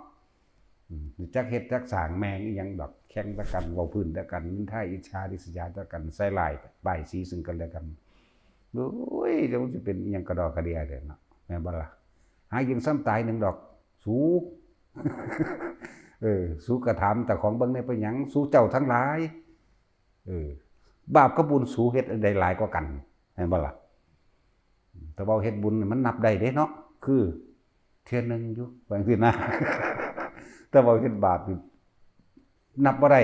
ອືມ ຮູ້ຈັກເຮັດຈັກສ້າງແມ່ງອີ່ຫຍັງດອກ ແຂ່ງແຕ່ກັນ ເວົ້າພື້ນແຕ່ກັນ ນິນທາ ອິດສາ ລິດສະຢາແຕ່ກັນ ໃສ່ຮ້າຍປ້າຍສີເຊິ່ງກັນແລະກັນ. ໂອ້ຍ ແລ້ວມັນຊິເປັນອີ່ຫຍັງກະດໍກະເດຍແທ້ເນາະ ແມ່ນບໍ່ລະ? ຫາກິນສ່ຳຕາຍໜຶ່ງດອກ ສູ ເອີ ສູກະຖາມເຈົ້າຂອງເບິ່ງແດ່ ເປັນຫຍັງ ສູເຈົ້າທັງຫຼາຍ ເອີ ບາບກັບບຸນສູເຮັດອັນໃດຫຼາຍກວ່າກັນ ແມ່ນບໍ່ລະ? ແຕ່ເວົ້າເຮັດບຸນນີ້ມັນນັບໄດ້ເດ້ເນາະ ຄືເທື່ອໜຶ່ງຢູ່ ວ່າຈັ່ງຊີ້ນະ ແຕ່ເວົ້າເຮັດບາບນີ້ນັບບໍ່ໄດ້.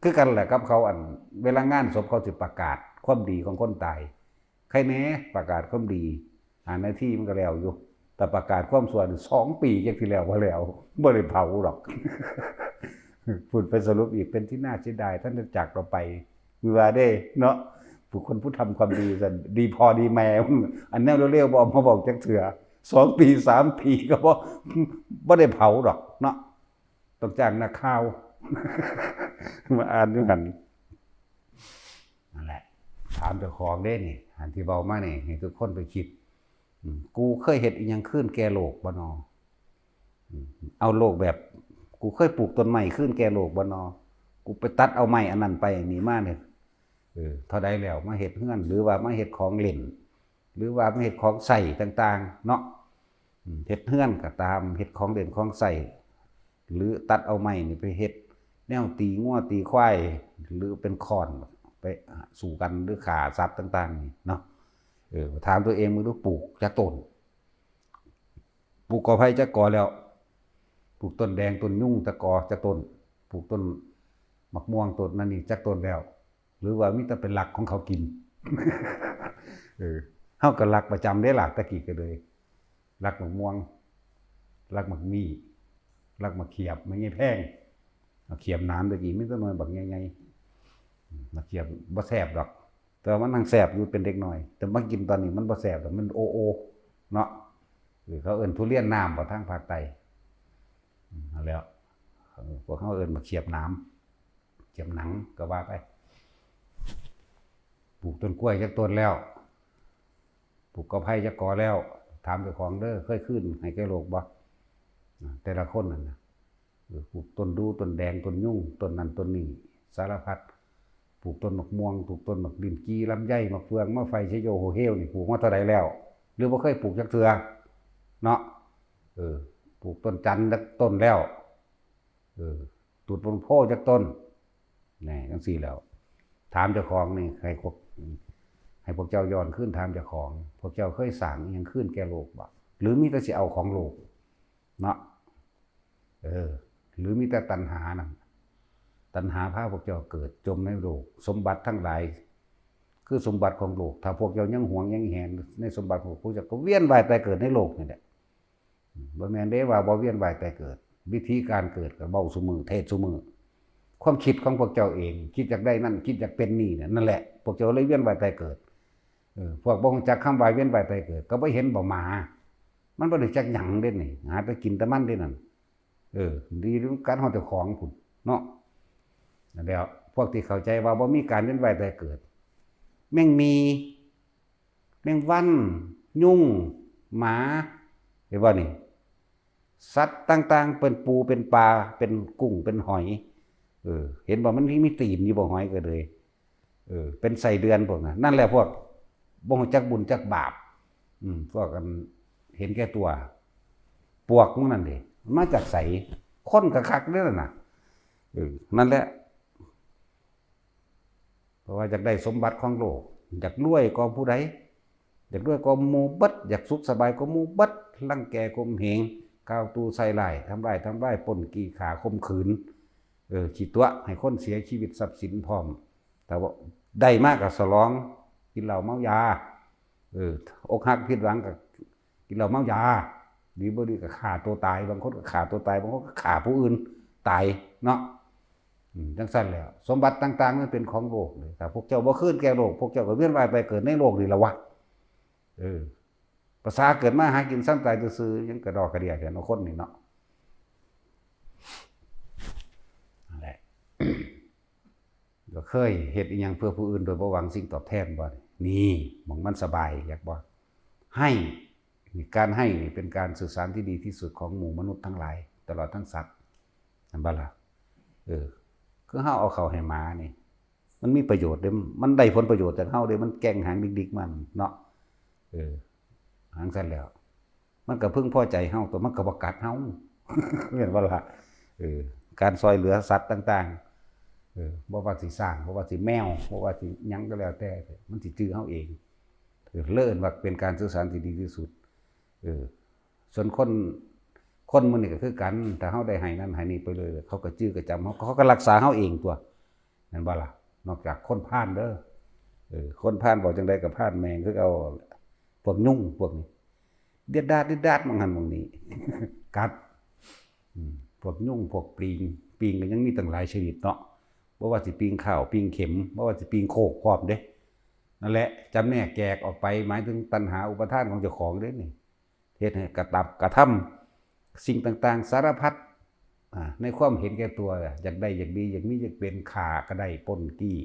ຄືກັນແຫຼະກັບເຂົາ ອັນ ເວລາງານສົບເຂົາຊິປະກາດຄວາມດີຂອງຄົນຕາຍ ໃຄແນ່ປະກາດຄວາມດີ ຫ້ານາທີມັນກໍແລ້ວຢູ່. ແຕ່ປະກາດຄວາມຊົ່ວນີ້ສອງປີ ຈັກຊິແລ້ວບໍ່ແລ້ວ ບໍ່ໄດ້ເຜົາດອກ. ພຸ້ນໄປສະຫຼຸບອີກ ເປັນທີ່ໜ້າເສຍດາຍ ທ່ານຈາກເຮົາໄປ. ມີວ່າເດ້ເນາະ ຜູ້ຄົນຜູ້ທຳຄວາມດີຊັ້ນ ດີພໍ່ດີແມ່ ອັນແນວເລວໆ ບໍ່ເອົາມາເວົ້າຈັກເທື່ອ ສອງປີ ສາມປີ ກໍບໍ່ ບໍ່ໄດ້ເຜົາດອກເນາະ. ຕ້ອງຈ້າງນັກຂ່າວ ມາອ່ານຢູ່ຫັ້ນ. ນັ້ນແຫຼະ ຖາມເຈົ້າຂອງເດ້ນີ້ ອັນທີ່ເວົ້າມານີ້ ໃຫ້ທຸກຄົນໄປຄິດ. ອືມ ກູເຄີຍເຮັດອີ່ຫຍັງຄືນແກ່ໂລກບໍ່ນໍ? ອືມ ເອົາໂລກແບບ ກູເຄີຍປູກຕົ້ນໄມ້ຄືນແກ່ໂລກບໍ່ນໍ? ກູໄປຕັດເອົາໄມ້ອັນນັ້ນໄປອັນນີ້ມານີ້ ເອີ ເທົ່າໃດແລ້ວ? ມາເຮັດເຮືອນ ຫຼືວ່າມາເຮັດຂອງຫຼິ້ນ ຫຼືວ່າມາເຮັດຂອງໃຊ້ຕ່າງໆເນາະ. ອືມ ເຮັດເຮືອນກໍຕາມ ເຮັດຂອງຫຼິ້ນຂອງໃຊ້ ຫຼືຕັດເອົາໄມ້ນີ້ໄປເຮັດແນວຕີງົວຕີຄວາຍ ຫຼືເປັນຄ້ອນໄປສູ້ກັນ ຫຼືຂ້າສັດຕ່າງໆນີ້ເນາະ. ເອີ ຖາມຕົວເອງເບິ່ງດູ ປູກຈັກຕົ້ນ? ປູກກໍໄຜ່ຈັກກໍແລ້ວ? ປູກຕົ້ນແດງຕົ້ນຍຸງຈັກກໍ ຈັກຕົ້ນ? ປູກຕົ້ນໝາກມ່ວງຕົ້ນນັ້ນນີ້ຈັກຕົ້ນແລ້ວ? ຫຼືວ່າມີແຕ່ໄປລັກຂອງເຂົາກິນ? ເອີ ເຮົາກໍລັກປະຈຳເດ້ລະ ແຕ່ກີ້ກໍເລີຍ ລັກໝາກມ່ວງ ລັກໝາກມີ້ ລັກໝາກຂຽບ ໝາກໃຫຍ່ແພງ ໝາກຂຽບໜາມ ແຕ່ກີ້ມີແຕ່ໜ່ວຍບັກໃຫຍ່ໆ. ໝາກຂຽບບໍ່ແຊບດອກ ແຕ່ວ່າມັນຍັງແຊບຢູ່ເປັນເດັກນ້ອຍ ແຕ່ມາກິນຕອນນີ້ມັນບໍ່ແຊບດອກ ມັນໂອໂອເນາະ. ເອີ ເຂົາເອີ້ນທຸລຽນນ້ຳບໍ ທາງພາກໃຕ້. ອືມ ນັ້ນແຫຼະ ເອີ ພວກເຮົາເອີ້ນໝາກຂຽບໜາມ ຂຽບໜັງກໍວ່າໄປ. ປູກຕົ້ນກ້ວຍຈັກຕົ້ນແລ້ວ? ປູກກໍໄຜ່ຈັກກໍແລ້ວ? ຖາມເຈົ້າຂອງເດີ ເຄີຍຄືນໃຫ້ແກ່ໂລກບໍ່? ນະ ແຕ່ລະຄົນນັ້ນນະ ເອີ ປູກຕົ້ນດູ ຕົ້ນແດງ ຕົ້ນຍຸງ ຕົ້ນນັ້ນຕົ້ນນີ້ ສາລະພັດ ປູກຕົ້ນໝາກມ່ວງ ປູກຕົ້ນໝາກລິ້ນຈີ່ ລຳໄຍ ໝາກເຟືອງ ມາໄຟ ຊະໂຍ ໂຮເຮວ ນີ້ ປູກມາເທົ່າໃດແລ້ວ? ຫຼືບໍ່ເຄີຍປູກຈັກເທື່ອເນາະ? ເອີ ປູກຕົ້ນຈັນຈັກຕົ້ນແລ້ວ? ເອີ ຕູດຕົ້ນໂພຈັກຕົ້ນ? ແນ່ ຈັ່ງຊີ້ແລ້ວ ຖາມເຈົ້າຂອງນີ້ ໃຫ້ພວກ ໃຫ້ພວກເຈົ້າຍ້ອນຄືນຖາມເຈົ້າຂອງ ພວກເຈົ້າເຄີຍສ້າງອີ່ຫຍັງຄືນແກ່ໂລກບໍ່? ຫຼືມີແຕ່ຊິເອົາຂອງໂລກເນາະ? ເອີ ຫຼືມີແຕ່ຕັນຫານັ້ນ ຕັນຫາພາພວກເຈົ້າເກີດຈົມໃນໂລກ. ສົມບັດທັງຫຼາຍຄືສົມບັດຂອງໂລກ ຖ້າພວກເຈົ້າຍັງຫວງຍັງແຫນໃນສົມບັດຂອງໂລກ ພວກເຈົ້າກໍວຽນວ່າຍຕາຍເກີດໃນໂລກນີ້ແຫຼະ. ບໍ່ແມ່ນເດ້ວ່າບໍ່ວຽນວ່າຍຕາຍເກີດ ວິທີການເກີດກໍເວົ້າຊຸມື້ ເທດຊຸມື້. ຄວາມຄິດຂອງພວກເຈົ້າເອງ ຄິດຢາກໄດ້ນັ້ນ ຄິດຢາກເປັນນີ້ ນັ້ນແຫຼະ ພວກເຈົ້າເລີຍວຽນວ່າຍຕາຍເກີດ. ເອີ ພວກບໍ່ຮູ້ຈັກຄຳວ່າວຽນວ່າຍຕາຍເກີດ ກໍບໍ່ເຫັນບໍ່ໝາ ມັນບໍ່ໄດ້ຈັກຫຍັງເດ້ນີ້ ຫາແຕ່ກິນແຕ່ມັນເດ້ນັ້ນ. ເອີ ດີນຳກັນຮອດເຈົ້າຂອງພຸ້ນເນາະ. ນັ້ນແຫຼະ ພວກທີ່ເຂົ້າໃຈວ່າບໍ່ມີການວຽນວ່າຍຕາຍເກີດ ແມງໝີ່ ແມງວັນ ຍຸງ ໝາ ເຫັນບໍ່ນີ້? ສັດຕ່າງໆ ເປັນປູເປັນປາ ເປັນກຸ້ງເປັນຫອຍ ເອີ ເຫັນບໍ່? ມັນມີຕີນຢູ່ບໍ່? ຫອຍກໍເລີຍ ເອີ ເປັນໄສ້ເດືອນພວກນັ້ນ. ນັ້ນແຫຼະພວກບໍ່ຮູ້ຈັກບຸນຈັກບາບ ອືມ ພວກອັນເຫັນແກ່ຕົວ ປວກໝູ່ນັ້ນເດ້ ມາຈາກໃສ? ຄົນຄັກໆເດ້ນັ້ນນະ. ເອີ ນັ້ນແຫຼະ ເພາະວ່າຢາກໄດ້ສົມບັດຂອງໂລກ ຢາກລວຍກວ່າຜູ້ໃດ ຢາກລວຍກວ່າໝູ່ເບິດ ຢາກສຸກສະບາຍກວ່າໝູ່ເບິດ ລັງແກຂົ່ມເຫງ ກ່າວຕູ່ໃສ່ຮ້າຍ ທຳຮ້າຍ ທຳລາຍ ປຸ້ນກີ່ຂ້າ ຂົ່ມຂືນ ເອີ ຂີ້ຕົວະໃຫ້ຄົນເສຍຊີວິດຊັບສິນພ້ອມ. ແຕ່ວ່າໄດ້ມາກໍສະຫຼອງ ກິນເຫຼົ້າເມົາຢາ ເອີ ອົກຫັກຜິດຫວັງກໍກິນເຫຼົ້າເມົາຢາ ດີບໍ່ດີກໍຂ້າຕົວຕາຍ ບາງຄົນກໍຂ້າຕົວຕາຍ ບາງຄົນກໍຂ້າຜູ້ອື່ນຕາຍເນາະ. ອືມ ຈັ່ງຊັ້ນແຫຼະ ສົມບັດຕ່າງໆມັນເປັນຂອງໂລກເດ້ ຖ້າພວກເຈົ້າບໍ່ຄືນແກ່ໂລກ ພວກເຈົ້າກໍວຽນວ່າຍໄປເກີດໃນໂລກນີ້ລະວະ. ເອີ ພາສາເກີດມາຫາກິນຊຳຕາຍຊື່ໆ ຍັງກະດໍ້ກະເດຍແທ້ເນາະ ຄົນນີ້ເນາະ. ນັ້ນແຫຼະ ກໍເຄີຍເຮັດອີ່ຫຍັງເພື່ອຜູ້ອື່ນໂດຍບໍ່ຫວັງສິ່ງຕອບແທນບໍ່? ນີ້ ໝ່ອງມັນສະບາຍ ຢາກບໍ່? ໃຫ້ ນີ້ ການໃຫ້ນີ້ເປັນການສື່ສານທີ່ດີທີ່ສຸດຂອງໝູ່ມະນຸດທັງຫຼາຍ ຕະຫຼອດທັງສັດ ແມ່ນບໍ່ລະ? ເອີ ຄືເຮົາເອົາເຂົ້າໃຫ້ໝານີ້ ມັນມີປະໂຫຍດເດ້ ມັນໄດ້ຜົນປະໂຫຍດຈາກເຮົາເດ້ ມັນແກ່ງຫາງດິກໆ ມັນເນາະ. ເອີ ຫາງຊັ້ນແລ້ວ ມັນກໍເພິ່ງພໍໃຈເຮົາຕົວະ ມັນກໍບໍ່ກັດເຮົາ ແມ່ນບໍ່ລະ? ເອີ ການຊ່ອຍເຫຼືອສັດຕ່າງໆ ເອີ ບໍ່ວ່າຊິຊ້າງ ບໍ່ວ່າຊິແມວ ບໍ່ວ່າຊິຫຍັງກໍແລ້ວແຕ່ ມັນຊິຈື່ເຮົາເອງ. ເອີ ເລີ້ນວ່າເປັນການສື່ສານທີ່ດີທີ່ສຸດ. ເອີ ສ່ວນຄົນ ຄົນມື້ນີ້ກໍຄືກັນ ຖ້າເຮົາໄດ້ໃຫ້ນັ້ນໃຫ້ນີ້ໄປເລີຍ ເຂົາກໍຈື່ກໍຈຳເຮົາ ເຂົາກໍຮັກສາເຮົາເອງຕົວະ ແມ່ນບໍ່ລະ? ນອກຈາກຄົນພານເດີ ເອີ ຄົນພານເວົ້າຈັ່ງໃດກໍພານແມ່ງຄືເກົ່າ ພວກຍຸງພວກນີ້ ດຽດດາດ ດຽດດາດ ໝ່ອງຫັ້ນໝ່ອງນີ້ ກັດ. ອືມ ພວກຍຸງ ພວກປິງ ປິງກໍຍັງມີຕັ້ງຫຼາຍຊະນິດເນາະ ບໍ່ວ່າຊິປິງຂ້າວ ປິງເຂັມ ບໍ່ວ່າຊິປິງໂຄກພ້ອມເດ້. ນັ້ນແຫຼະ ຈຳແນກແຈກອອກໄປ ໝາຍເຖິງຕັນຫາອຸປະທານຂອງເຈົ້າຂອງເດ້ນີ້ ເຮັດໃຫ້ກະຕັບກະທຳສິ່ງຕ່າງໆສາລະພັດ ອາ ໃນຄວາມເຫັນແກ່ຕົວ ຢາກໄດ້ ຢາກດີ ຢາກມີ ຢາກເປັນ ຂ້າກໍໄດ້ ປຸ້ນກີ້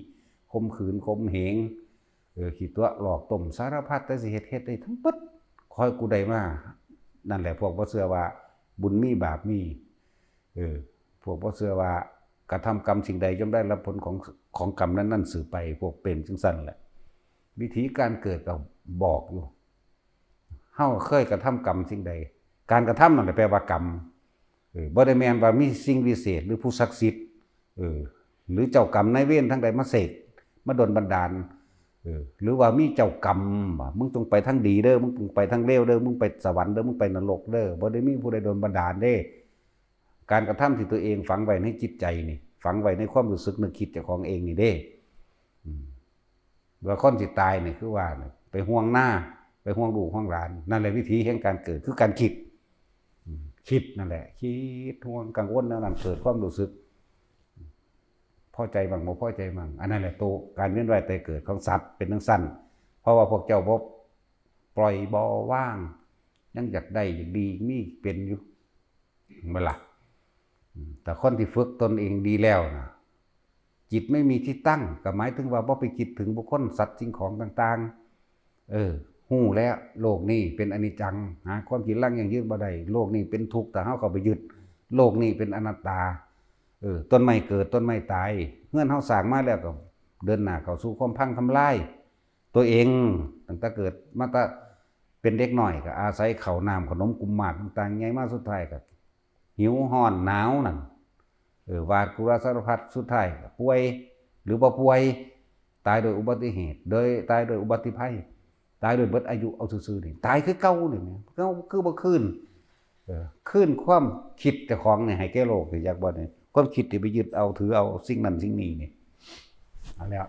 ຂົ່ມຂືນ ຂົ່ມເຫງ ເອີ ຂີ້ຕົວະ ຫຼອກຕົ້ມ ສາລະພັດ ແຕ່ຊິເຮັດ ເຮັດໄດ້ທັງເບິດ. ຂໍໃຫ້ກູໄດ້ມາ. ນັ້ນແຫຼະ ພວກບໍ່ເຊື່ອວ່າບຸນມີບາບມີ ເອີ ພວກບໍ່ເຊື່ອວ່າກະທຳກຳສິ່ງໃດ ຍ່ອມໄດ້ຮັບຜົນຂອງ ຂອງກຳນັ້ນໆສືບໄປ. ພວກເປັນຈັ່ງຊັ້ນແຫຼະ. ວິທີການເກີດກໍບອກຢູ່ ເຮົາເຄີຍກະທຳກຳສິ່ງໃດ ການກະທຳນັ້ນແຫຼະແປວ່າກຳ. ເອີ ບໍ່ໄດ້ແມ່ນວ່າມີສິ່ງວິເສດ ຫຼື ຜູ້ສັກສິດ ເອີ ຫຼື ເຈົ້າກຳນາຍເວນທາງໃດມາເສກ ມາດົນບັນດານ ເອີ ຫຼືວ່າມີເຈົ້າກຳວ່າ ມຶງຈົ່ງໄປທາງດີເດີ ມຶງຈົ່ງໄປທາງເລວເດີ ມຶງໄປສະຫວັນເດີ ມຶງໄປນະລົກເດີ. ບໍ່ໄດ້ມີຜູ້ໃດດົນບັນດານເດ້. ການກະທຳທີ່ຕົວເອງຝັງໄວ້ໃນຈິດໃຈນີ້ ຝັງໄວ້ໃນຄວາມຮູ້ສຶກນຶກຄິດເຈົ້າຂອງເອງນີ້ເດ້. ອືມ ວ່າຄົນຊິຕາຍນີ້ ຄືວ່ານີ້ ໄປຫ່ວງນາ ໄປຫ່ວງລູກຫ່ວງຫຼານ. ນັ້ນແຫຼະວິທີແຫ່ງການເກີດ ຄືການຄິດ. ອືມ ຄິດນັ້ນແຫຼະ ຄິດຫ່ວງກັງວົນແນວນັ້ນ ເກີດຄວາມຮູ້ສຶກພໍໃຈໝັ້ງ ບໍ່ພໍໃຈໝັ້ງ. ອັນນັ້ນແຫຼະໂຕການວຽນວ່າຍຕາຍເກີດຂອງສັດເປັນຈັ່ງຊັ້ນ. ເພາະວ່າພວກເຈົ້າບໍ່ປ່ອຍ ບໍ່ວາງ ຍັງຢາກໄດ້ ຢາກດີ ມີເປັນຢູ່. ແມ່ນບໍ່ລະ? ອືມ ແຕ່ຄົນທີ່ຝຶກຕົນເອງດີແລ້ວນະ ຈິດໄມ່ມີທີ່ຕັ້ງ ກໍໝາຍເຖິງວ່າບໍ່ໄປຄິດເຖິງບຸກຄົນ ສັດ ສິ່ງຂອງຕ່າງໆ. ເອີ ຮູ້ແລ້ວໂລກນີ້ເປັນອະນິດຈັງ ຫາຄວາມຈີລັງຢັ້ງຢືນບໍ່ໄດ້. ໂລກນີ້ເປັນທຸກ ຖ້າເຮົາເຂົ້າໄປຍຶດ. ໂລກນີ້ເປັນອະນັດຕາ. ເອີ ຕົ້ນໄມ້ເກີດ ຕົ້ນໄມ້ຕາຍ. ເຮືອນເຮົາສ້າງມາແລ້ວກໍເດີນໜ້າເຂົ້າສູ່ຄວາມພັງທຳລາຍ. ຕົວເອງ ຕັ້ງແຕ່ເກີດມາແຕ່ເປັນເດັກນ້ອຍ ກໍອາໄສເຂົ້ານ້ຳຂະໜົມກຸມມາດຕ່າງໆ ໃຫຍ່ມາສຸດທ້າຍກໍຫິວຮ້ອນໜາວນັ້ນ ເອີ ຫວາດກົວສາລະພັດ ສຸດທ້າຍກໍປ່ວຍ ຫຼືບໍ່ປ່ວຍ ຕາຍໂດຍອຸບັດຕິເຫດ ໂດຍ ຕາຍໂດຍອຸບັດຕິໄພ ຕາຍໂດຍເບິດອາຍຸເອົາຊື່ໆນີ້ ຕາຍຄືເກົ່ານີ້ແໝ່ ເຮົາຄືບໍ່ຄືນ ເອີ ຄືນຄວາມຄິດເຈົ້າຂອງນີ້ໃຫ້ແກ່ໂລກ ຮູ້ຈັກບໍ່ນີ້? ຄວາມຄິດທີ່ໄປຍຶດເອົາຖືເອົາສິ່ງນັ້ນສິ່ງນີ້ນີ້ ອັນແລ້ວ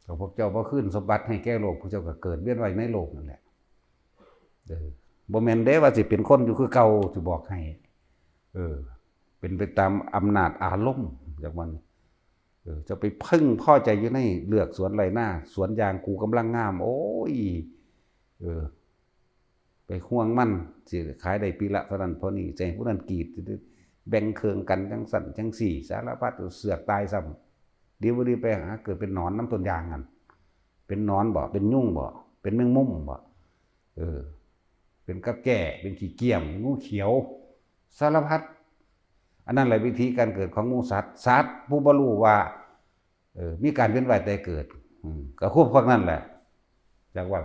ກໍພວກເຈົ້າບໍ່ຄືນສົມບັດໃຫ້ແກ່ໂລກ ພວກເຈົ້າກໍເກີດວຽນວ່າຍໃນໂລກນັ້ນແຫຼະ. ເອີ ບໍ່ແມ່ນເດ້ວ່າຊິເປັນຄົນຢູ່ຄືເກົ່າ ຊິບອກໃຫ້ ເອີ ເປັນໄປຕາມອຳນາດອາລົມ ຈັກມັນ ເອີ ເຈົ້າໄປເພິ່ງພໍໃຈຢູ່ໃນເລືອກສວນໄຮ່ນາ ສວນຢາງກູກຳລັງງາມ ໂອ້ຍ ເອີ ໄປຫ່ວງມັນ ຊິຂາຍໄດ້ປີລະເທົ່ານັ້ນເທົ່ານີ້ ໃຫ້ຜູ້ນັ້ນກຣີດ ແບ່ງເຄິ່ງກັນ ຈັ່ງຊັ້ນຈັ່ງຊີ້ ສາລະພັດ ເຊືອກຕາຍຊ້ຳ ດີບໍ່ດີໄປຫາເກີດເປັນໜອນນຳຕົ້ນຢາງຫັ້ນ ເປັນໜອນບໍ ເປັນຍຸງບໍ ເປັນແມງມຸມບໍ ເອີ ເປັນກັບແກ້ ເປັນຂີ້ກ້ຽມ ງູຂຽວ ສາລະພັດ. ອັນນັ້ນແຫຼະວິທີການເກີດຂອງໝູ່ສັດ ສັດຜູ້ບໍ່ຮູ້ວ່າ ເອີ ມີການວຽນວ່າຍຕາຍເກີດ ອືມ ກໍຄືພວກນັ້ນແຫຼະ ຈັກວ່າ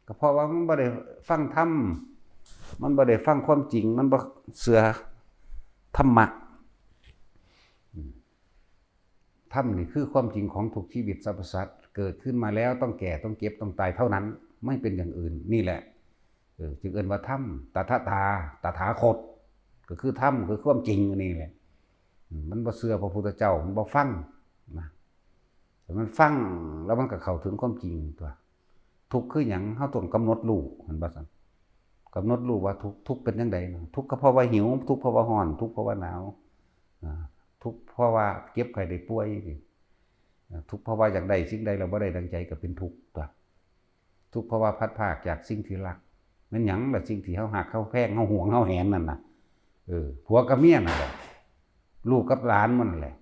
ກໍເພາະວ່າມັນບໍ່ໄດ້ຟັງທຳ ມັນບໍ່ໄດ້ຟັງຄວາມຈິງ ມັນບໍ່ເຊື່ອທຳມະ ອືມ ທຳນີ້ຄືຄວາມຈິງຂອງທຸກຊີວິດສັບພະສັດ ເກີດຂຶ້ນມາແລ້ວຕ້ອງແກ່ ຕ້ອງເຈັບ ຕ້ອງຕາຍເທົ່ານັ້ນ ໄມ່ເປັນຢ່າງອື່ນ ນີ້ແຫຼະ ເອີ ຈຶ່ງເອີ້ນວ່າທຳ ຕະຖະຕາ ຕະຖາຄົດ ກໍຄືທຳ ຄືຄວາມຈິງອັນນີ້ແຫຼະ ອືມ ມັນບໍ່ເຊື່ອພະພຸດທະເຈົ້າ ມັນບໍ່ຟັງນະ ແຕ່ມັນຟັງແລ້ວມັນກໍເຂົ້າເຖິງຄວາມຈິງຕົວະ ທຸກຄືຫຍັງ ເຮົາຕ້ອງກຳນົດຮູ້ ເຫັນບໍ່ຊັ້ນ ກຳນົດຮູ້ວ່າທຸກ ທຸກເປັນຈັ່ງໃດ ທຸກກໍເພາະວ່າຫິວ ທຸກເພາະວ່າຮ້ອນ ທຸກເພາະວ່າໜາວ ອາ ທຸກເພາະວ່າເຈັບໄຂ້ໄດ້ປ່ວຍ ອາ ທຸກເພາະວ່າຢາກໄດ້ສິ່ງໃດແລ້ວບໍ່ໄດ້ດັ່ງໃຈກໍເປັນທຸກຕົວະ ທຸກເພາະວ່າພັດພາກຈາກສິ່ງທີ່ຮັກ ແມ່ນຫຍັງລະ ສິ່ງທີ່ເຮົາຮັກເຮົາແພງເຮົາຫວງເຮົາແຫນນັ້ນນະ ເອີ ຜົວກັບເມຍນັ້ນແຫຼະ ລູກກັບຫຼານມັນນັ້ນແຫຼະ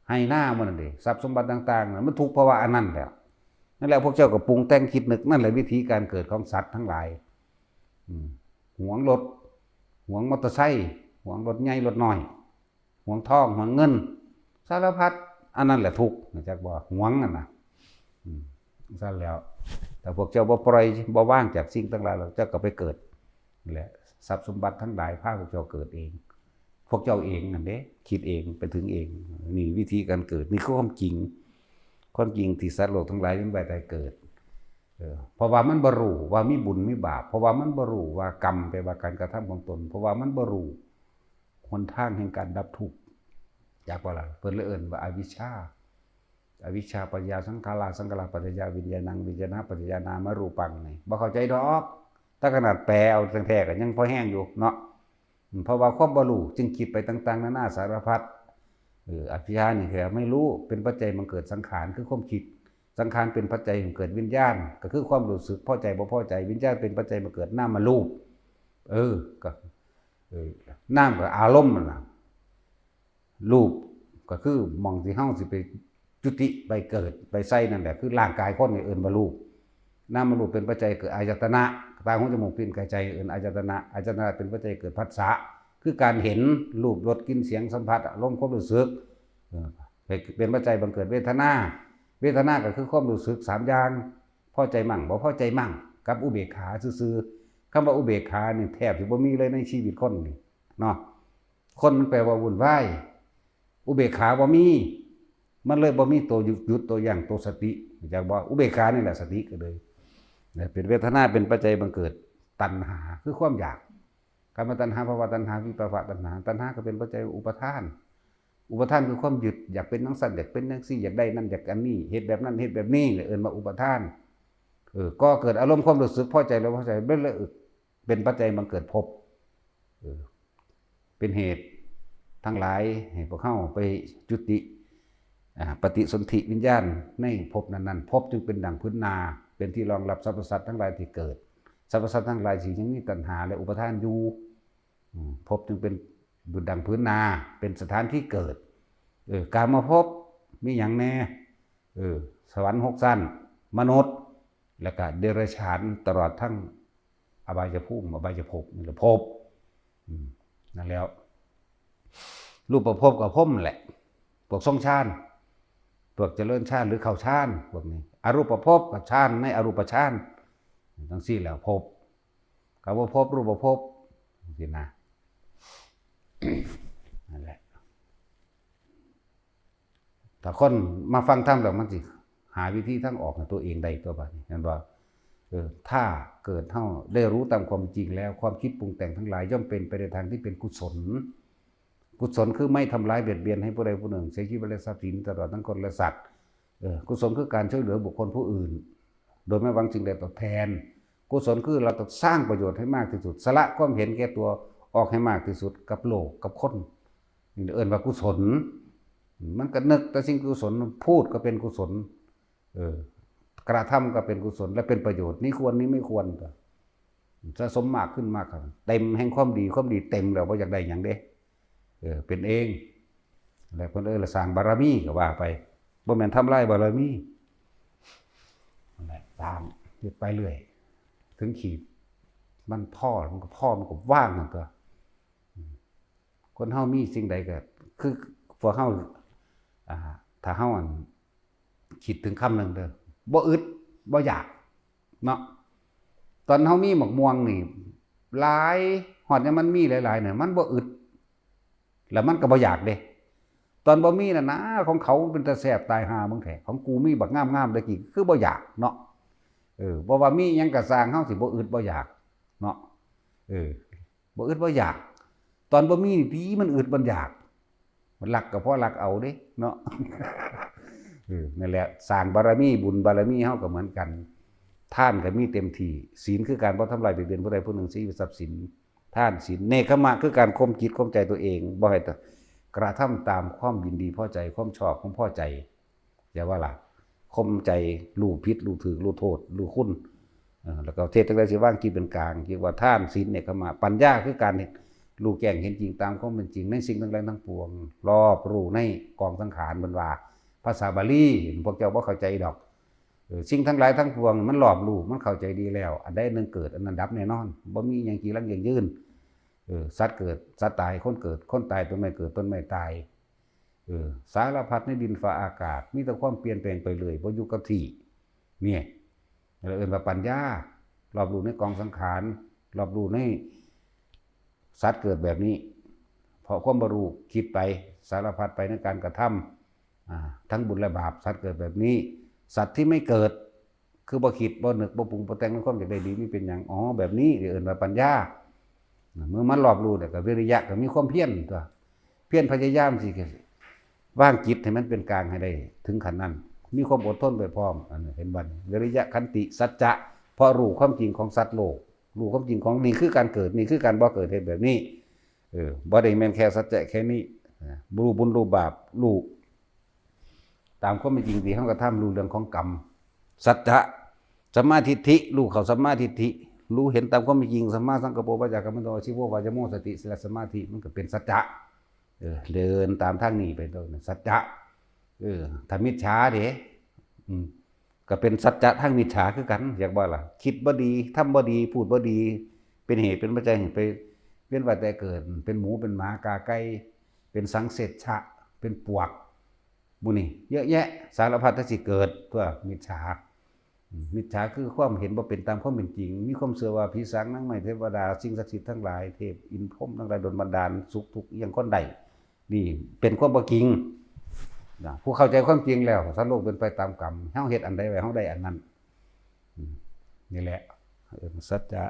ໄຮ່ນາມັນນັ້ນເດ ຊັບສົມບັດຕ່າງໆ ມັນທຸກເພາະວ່າອັນນັ້ນແຫຼະ ນັ້ນແຫຼະ ພວກເຈົ້າກໍປຸງແຕ່ງຄິດນຶກ ນັ້ນແຫຼະວິທີການເກີດຂອງສັດທັງຫຼາຍ ອືມ ຫວງລົດ ຫວງມໍເຕີໄຊ ຫວງລົດໃຫຍ່ລົດນ້ອຍ ຫວງທອງ ຫວງເງິນ ສາລະພັດ ອັນນັ້ນແຫຼະທຸກ ຮູ້ຈັກບໍ່? ຫວງນັ້ນນະ ອືມ ຊັ້ນແລ້ວ ຖ້າພວກເຈົ້າບໍ່ປ່ອຍ ບໍ່ວາງຈາກສິ່ງທັງຫຼາຍແລ້ວ ເຈົ້າກໍໄປເກີດ ແລະ ຊັບສົມບັດທັງຫຼາຍພາພວກເຈົ້າເກີດເອງ ພວກເຈົ້າເອງນັ້ນເດ້ ຄິດເອງ ໄປເຖິງເອງ ນີ້ວິທີການເກີດ ນີ້ຄືຄວາມຈິງ ຄວາມຈິງທີ່ສັດໂລກທັງຫຼາຍວຽນວ່າຍຕາຍເກີດ ເອີ ເພາະວ່າມັນບໍ່ຮູ້ວ່າມີບຸນມີບາບ ເພາະວ່າມັນບໍ່ຮູ້ວ່າກຳແປວ່າການກະທຳຂອງຕົນ ເພາະວ່າມັນບໍ່ຮູ້ ຫົນທາງແຫ່ງການດັບທຸກ ຈັກບໍ່ລະ? ເພິ່ນເລີຍເອີ້ນວ່າອະວິຊຊາ ອະວິຊຊາປັດຈະຍາສັງຂາລາ ສັງຂາລາປັດຈະຍາວິນຍານັງ ວິນຍານະປັດຈະຍານາມະຮູປັງ ນີ້ບໍ່ເຂົ້າໃຈດອກ ແຕ່ຂະໜາດແປເອົາແທ້ໆ ກໍຍັງພໍແຮງຢູ່ເນາະ. ເພາະວ່າຄວາມບໍ່ຮູ້ຈຶ່ງຄິດໄປຕ່າງໆນານາສາລະພັດ. ເອີ ອະວິຊຊານີ້ແທ້ ໄມ່ຮູ້ເປັນປັດໄຈບັງເກີດສັງຂານ ຄືຄວາມຄິດ, ສັງຂານເປັນປັດໄຈບັງເກີດວິນຍານ ກໍຄືຄວາມຮູ້ສຶກ ພໍໃຈບໍ່ພໍໃຈ, ວິນຍານເປັນປັດໄຈບັງເກີດນາມະຮູບ. ເອີ ກໍ ເອີ ນາມກໍອາລົມຫັ້ນນະ, ຮູບກໍຄືໝ່ອງທີ່ເຮົາຊິໄປຈຸຕິ ໄປເກີດ ໄປໃສ່ນັ້ນແຫຼະ ຄືຮ່າງກາຍຄົນນີ້ເອີ້ນວ່າຮູບ. ນາມະຮູບເປັນປັດໄຈເກີດອາຍະຕະນະ, ຕາ ຫູ ຈະມູກ ລີ້ນ ກາຍ ໃຈ ເອີ້ນອາຍະຕະນະ, ອາຍະຕະນະເປັນປັດໄຈເກີດພັດສະ ຄືການເຫັນ, ຮູບ, ລົດ, ກິ່ນ, ສຽງ, ສຳຜັດ, ອາລົມ, ຄວາມຮູ້ສຶກ. ເອີ ເປັນປັດໄຈບັງເກີດເວທະນາ, ເວທະນາກໍຄືຄວາມຮູ້ສຶກສາມຢ່າງ ພໍໃຈໝັ່ງ ບໍ່ພໍໃຈໝັ່ງ ກັບອຸເບກຂາຊື່ໆ. ຄຳວ່າອຸເບກຂານີ້ແທບຊິບໍ່ມີເລີຍໃນຊີວິດຄົນນີ້ເນາະ. ຄົນແປວ່າວຸ່ນວາຍ, ອຸເບກຂາບໍ່ມີ ມັນເລີຍບໍ່ມີໂຕຢຸດ, ຢຸດໂຕຢັ້ງ, ໂຕສະຕິ. ຮູ້ຈັກບໍ່? ອຸເບກຂານີ້ແຫຼະສະຕິ. ກໍເລີຍເປັນເວທະນາເປັນປັດໄຈບັງເກີດຕັນຫາ ຄືຄວາມຢາກ. ກາມະຕັນຫາ, ພະວະຕັນຫາ, ວິພາວະຕັນຫາ. ຕັນຫາກໍເປັນປັດໄຈອຸປາທານ. ອຸປາທານຄືຄວາມຍຶດ, ຢາກເປັນຈັ່ງຊັ້ນ, ຢາກເປັນຈັ່ງຊີ້, ຢາກໄດ້ນັ້ນ, ຢາກອັນນີ້, ເຮັດແບບນັ້ນ, ເຮັດແບບນີ້, ເອີ້ນວ່າອຸປາທານ. ເອີ ກໍເກີດອາລົມຄວາມຮູ້ສຶກພໍໃຈ ຫຼື ບໍ່ພໍໃຈ, ເປັນ ເປັນປັດໄຈບັງເກີດພົບ. ເອີ ເປັນເຫດທັງຫຼາຍໃຫ້ພວກເຮົາໄປຈຸຕິ ອາ ປະຕິສົນທິວິນຍານໃນພົບນັ້ນໆ. ພົບຈຶ່ງເປັນດັ່ງພື້ນນາ, ເປັນທີ່ຮອງຮັບສັບພະສັດທັງຫຼາຍທີ່ເກີດ. ສັບພະສັດທັງຫຼາຍທີ່ຍັງມີຕັນຫາ ແລະ ອຸປາທານຢູ່. ອືມ ພົບຈຶ່ງເປັນ ດັ່ງພື້ນນາ, ເປັນສະຖານທີ່ເກີດ. ເອີ ກາມະພົບມີຫຍັງແດ່? ເອີ ສະຫວັນຫົກຊັ້ນ, ມະນຸດ ແລ້ວກະເດຍລະສານ ຕະຫຼອດທັງອະບາຍະພູມ, ອະບາຍະພົບ ນີ້ລະພົບ. ອືມ ນັ້ນແລ້ວ. ຮູບປະພົບກໍພົມແຫຼະ, ພວກຊົງຊານ, ພວກຈະເລີນຊານ ຫຼື ເຂົ້າຊານ ພວກນີ້. ອະຮູບປະພົບກໍຊານໃນອະຮູບປະຊານ. ຈັ່ງຊີ້ແຫຼະພົບ. ກາມະພົບ, ຮູບປະພົບ ຈັ່ງຊີ້ນະ. ນັ້ນແຫຼະ. ຖ້າຄົນມາຟັງທຳແລ້ວ ມັນຊິຫາວິທີທາງອອກໃຫ້ຕົວເອງໄດ້ຕົວະ ບາດນີ້ ແມ່ນບໍ່? ເອີ ຖ້າເກີດເຮົາໄດ້ຮູ້ຕາມຄວາມຈິງແລ້ວ, ຄວາມຄິດປຸງແຕ່ງທັງຫຼາຍ ຍ່ອມເປັນໄປໃນທາງທີ່ເປັນກຸສົນ. ກຸສົນຄືໄມ່ທຳລາຍບຽດບຽນໃຫ້ຜູ້ໃດຜູ້ໜຶ່ງເສຍຊີວິດ ແລະ ຊັບສິນ ຕະຫຼອດທັງຄົນ ແລະ ສັດ. ເອີ ກຸສົນຄືການຊ່ວຍເຫຼືອບຸກຄົນຜູ້ອື່ນ ໂດຍໄມ່ຫວັງສິ່ງໃດຕອບແທນ. ກຸສົນຄືເຮົາຕ້ອງສ້າງປະໂຫຍດໃຫ້ມາກທີ່ສຸດ, ສະຫຼະຄວາມເຫັນແກ່ຕົວອອກໃຫ້ມາກທີ່ສຸດກັບໂລກ, ກັບຄົນ. ນີ້ເອີ້ນວ່າກຸສົນ. ມັນກໍນຶກແຕ່ສິ່ງກຸສົນ, ພູດກໍເປັນກຸສົນ. ເອີ ກະທຳກໍເປັນກຸສົນ ແລະ ເປັນປະໂຫຍດ, ນີ້ຄວນ, ນີ້ໄມ່ຄວນ. ສະສົມມາກຂຶ້ນມາກ, ເຕັມແຫ່ງຄວາມດີ, ຄວາມດີເຕັມແລ້ວ ບໍ່ຢາກໄດ້ຫຍັງເດ້. ເອີ ເປັນເອງ. ແລ້ວເພິ່ນເອີ້ນວ່າສ້າງບາລະມີກໍວ່າໄປ, ບໍ່ແມ່ນທຳລາຍບາລະມີ. ນັ້ນແຫຼະ ສ້າງ ເຮັດໄປເລື້ອຍ ເຖິງຂີດມັນພໍ, ມັນກໍພໍ, ມັນກໍວ່າງນັ້ນຕົວະ. ອືມ ຄົນເຮົາມີສິ່ງໃດກໍ ຄືພວກເຮົາ ອ່າ ຖ້າເຮົາ ອັນ ຄິດເຖິງຄຳໜຶ່ງເດີ, ບໍ່ອຶດບໍ່ຢາກເນາະ. ຕອນເຮົາມີໝາກມ່ວງນີ້ຫຼາຍ, ຮອດຍາມມັນມີຫຼາຍໆນີ້ ມັນບໍ່ອຶດ ແລ້ວມັນກໍບໍ່ຢາກເດ້. ຕອນບໍ່ມີນັ້ນນະ ຂອງເຂົາມັນເປັນຕາແຊບຕາຍຫ່າເບິ່ງແທ້, ຂອງກູມີບັກງາມໆແຕ່ກີ້ ຄືບໍ່ຢາກເນາະ. ເອີ ບໍ່ວ່າມີຫຍັງກໍຊ່າງ ເຮົາຊິບໍ່ອຶດບໍ່ຢາກເນາະ. ເອີ ບໍ່ອຶດບໍ່ຢາກ. ຕອນບໍ່ມີນີ້ຕິ ມັນອຶດມັນຢາກ, ມັນລັກກໍພໍລັກເອົາເດ້ເນາະ. ເອີ ນັ້ນແຫຼະ ສ້າງບາລະມີ, ບຸນບາລະມີເຮົາກໍເໝືອນກັນ. ທານກໍມີເຕັມທີ່, ສິນຄືການບໍ່ທຳລາຍບຽດບຽນຜູ້ໃດຜູ້ໜຶ່ງ ເສຍຊີວິດຊັບສິນ. ທານ, ສິນ, ເນກຂະມະ ຄືການຂົ່ມຈິດຂົ່ມໃຈຕົວເອງ ບໍ່ໃຫ້ກະທຳຕາມຄວາມຍິນດີພໍໃຈ, ຄວາມຊອບຄວາມພໍໃຈ. ແຕ່ວ່າລະ ຂົ່ມໃຈ ຮູ້ຜິດ ຮູ້ຖືກ ຮູ້ໂທດ ຮູ້ຄຸນ. ເອີ ແລ້ວກໍເຮັດຈັ່ງໃດຊິວາງຈິດເປັນກາງ, ຮຽກວ່າທານ, ສິນ, ເນກຂະມະ. ປັນຍາຄືການເຮັດ ຮູ້ແຈ້ງເຫັນຈິງຕາມຄວາມເປັນຈິງໃນສິ່ງທັງຫຼາຍທັງປວງ ລອບຮູ້ໃນກອງສັງຂານ. ເພິ່ນວ່າພາສາບາລີ ພວກເຈົ້າບໍ່ເຂົ້າໃຈດອກ. ເອີ ສິ່ງທັງຫຼາຍທັງປວງມັນລອບຮູ້, ມັນເຂົ້າໃຈດີແລ້ວ, ອັນໃດອັນໜຶ່ງເກີດ ອັນນັ້ນດັບແນ່ນອນ, ບໍ່ມີຫຍັງຈີລັງຢັ້ງຢືນ. ເອີ ສັດເກີດ ສັດຕາຍ, ຄົນເກີດ ຄົນຕາຍ, ຕົ້ນໄມ້ເກີດ ຕົ້ນໄມ້ຕາຍ. ເອີ ສາລະພັດໃນດິນຟ້າອາກາດ ມີແຕ່ຄວາມປ່ຽນແປງໄປເລື້ອຍ, ບໍ່ຢູ່ກັບທີ່. ນີ້ ເຮົາເອີ້ນວ່າປັນຍາ, ລອບຮູ້ໃນກອງສັງຂານ, ລອບຮູ້ໃນສັດເກີດແບບນີ້. ເພາະຄວາມບໍ່ຮູ້ ຄິດໄປ ສາລະພັດໄປໃນການກະທຳ, ອາ ທັງບຸນແລະບາບ. ສັດເກີດແບບນີ້, ສັດທີ່ໄມ່ເກີດ ຄືບໍ່ຄິດ ບໍ່ນຶກ ບໍ່ປຸງ ບໍ່ແຕ່ງໃນຄວາມຢາກໄດ້ດີ ນີ້ເປັນຫຍັງ? ອໍ ແບບນີ້ ເອີ້ນວ່າປັນຍາ. ເມື່ອມັນລອບຮູ້ແລ້ວ ກໍວິລິຍະ ກໍມີຄວາມພຽນຕົວະ, ພຽນພະຍາຍາມຊິວາງຈິດໃຫ້ມັນເປັນກາງໃຫ້ໄດ້ເຖິງຂັ້ນນັ້ນ, ມີຄວາມອົດທົນໄປພ້ອມ. ອັນນີ້ເຫັນບໍ່? ວິລິຍະ ຂັນຕິ ສັດຈະ, ເພາະຮູ້ຄວາມຈິງຂອງສັດໂລກ ຮູ້ຄວາມຈິງຂອງ ນີ້ຄືການເກີດ ນີ້ຄືການບໍ່ເກີດ ເຮັດແບບນີ້. ເອີ ບໍ່ໄດ້ແມ່ນແຄ່ສັດຈະແຄ່ນີ້ ນະ ຮູ້ບຸນ ຮູ້ບາບ ຮູ້ຕາມຄວາມເປັນຈິງທີ່ເຮົາກະທຳ ຮູ້ເລື່ອງຂອງກຳ ສັດຈະ. ສຳມາທິດຖິ ຮູ້ເຂົ້າສຳມາທິດຖິ ຮູ້ເຫັນຕາມຄວາມເປັນຈິງ. ສຳມາສັງກັບໂປ ວາຈາກັມມັນໂຕ ອາຊີໂວ ວາຈາໂມ ສະຕິ ແລະ ສະມາທິ ມັນກະເປັນສັດຈະ. ເອີ ເດີນຕາມທາງນີ້ໄປໂຕນັ້ນ ສັດຈະ. ເອີ ຖ້າມິດຈາເດ ອືມ ກະເປັນສັດຈະທາງມິດຈາຄືກັນ ຢາກບໍ່ລະ? ຄິດບໍ່ດີ ທຳບໍ່ດີ ພູດບໍ່ດີ ເປັນເຫດເປັນປັດໄຈໃຫ້ໄປ ເປັນວ່າແຕ່ເກີດ ເປັນໝູ ເປັນໝາ ກາໄກ່ ເປັນສັງເສດຊະ ເປັນປວກ ໝູ່ນີ້ເຍອະແຍະ ສາລະພັດ ແຕ່ຊິເກີດຕົວະ ມິດຈາ. ອືມ ມິດຈາຄືຄວາມເຫັນບໍ່ເປັນຕາມຄວາມເປັນຈິງ ມີຄວາມເຊື່ອວ່າຜີສາງນາງໄມ້ ເທວະດາ ສິ່ງສັກສິດທັງຫຼາຍ ເທບອິນພົມທັງຫຼາຍ ດົນບັນດານສຸກທຸກອີ່ຫຍັງຄົນໄດ້. ນີ້ເປັນຄວາມບໍ່ຈິງນະ. ຜູ້ເຂົ້າໃຈຄວາມຈິງແລ້ວ ສັດໂລກເປັນໄປຕາມກຳ ເຮົາເຮັດອັນໃດໄວ້ ເຮົາໄດ້ອັນນັ້ນ. ອືມ ນີ້ແຫຼະ ເອີ້ນສັດຈະ.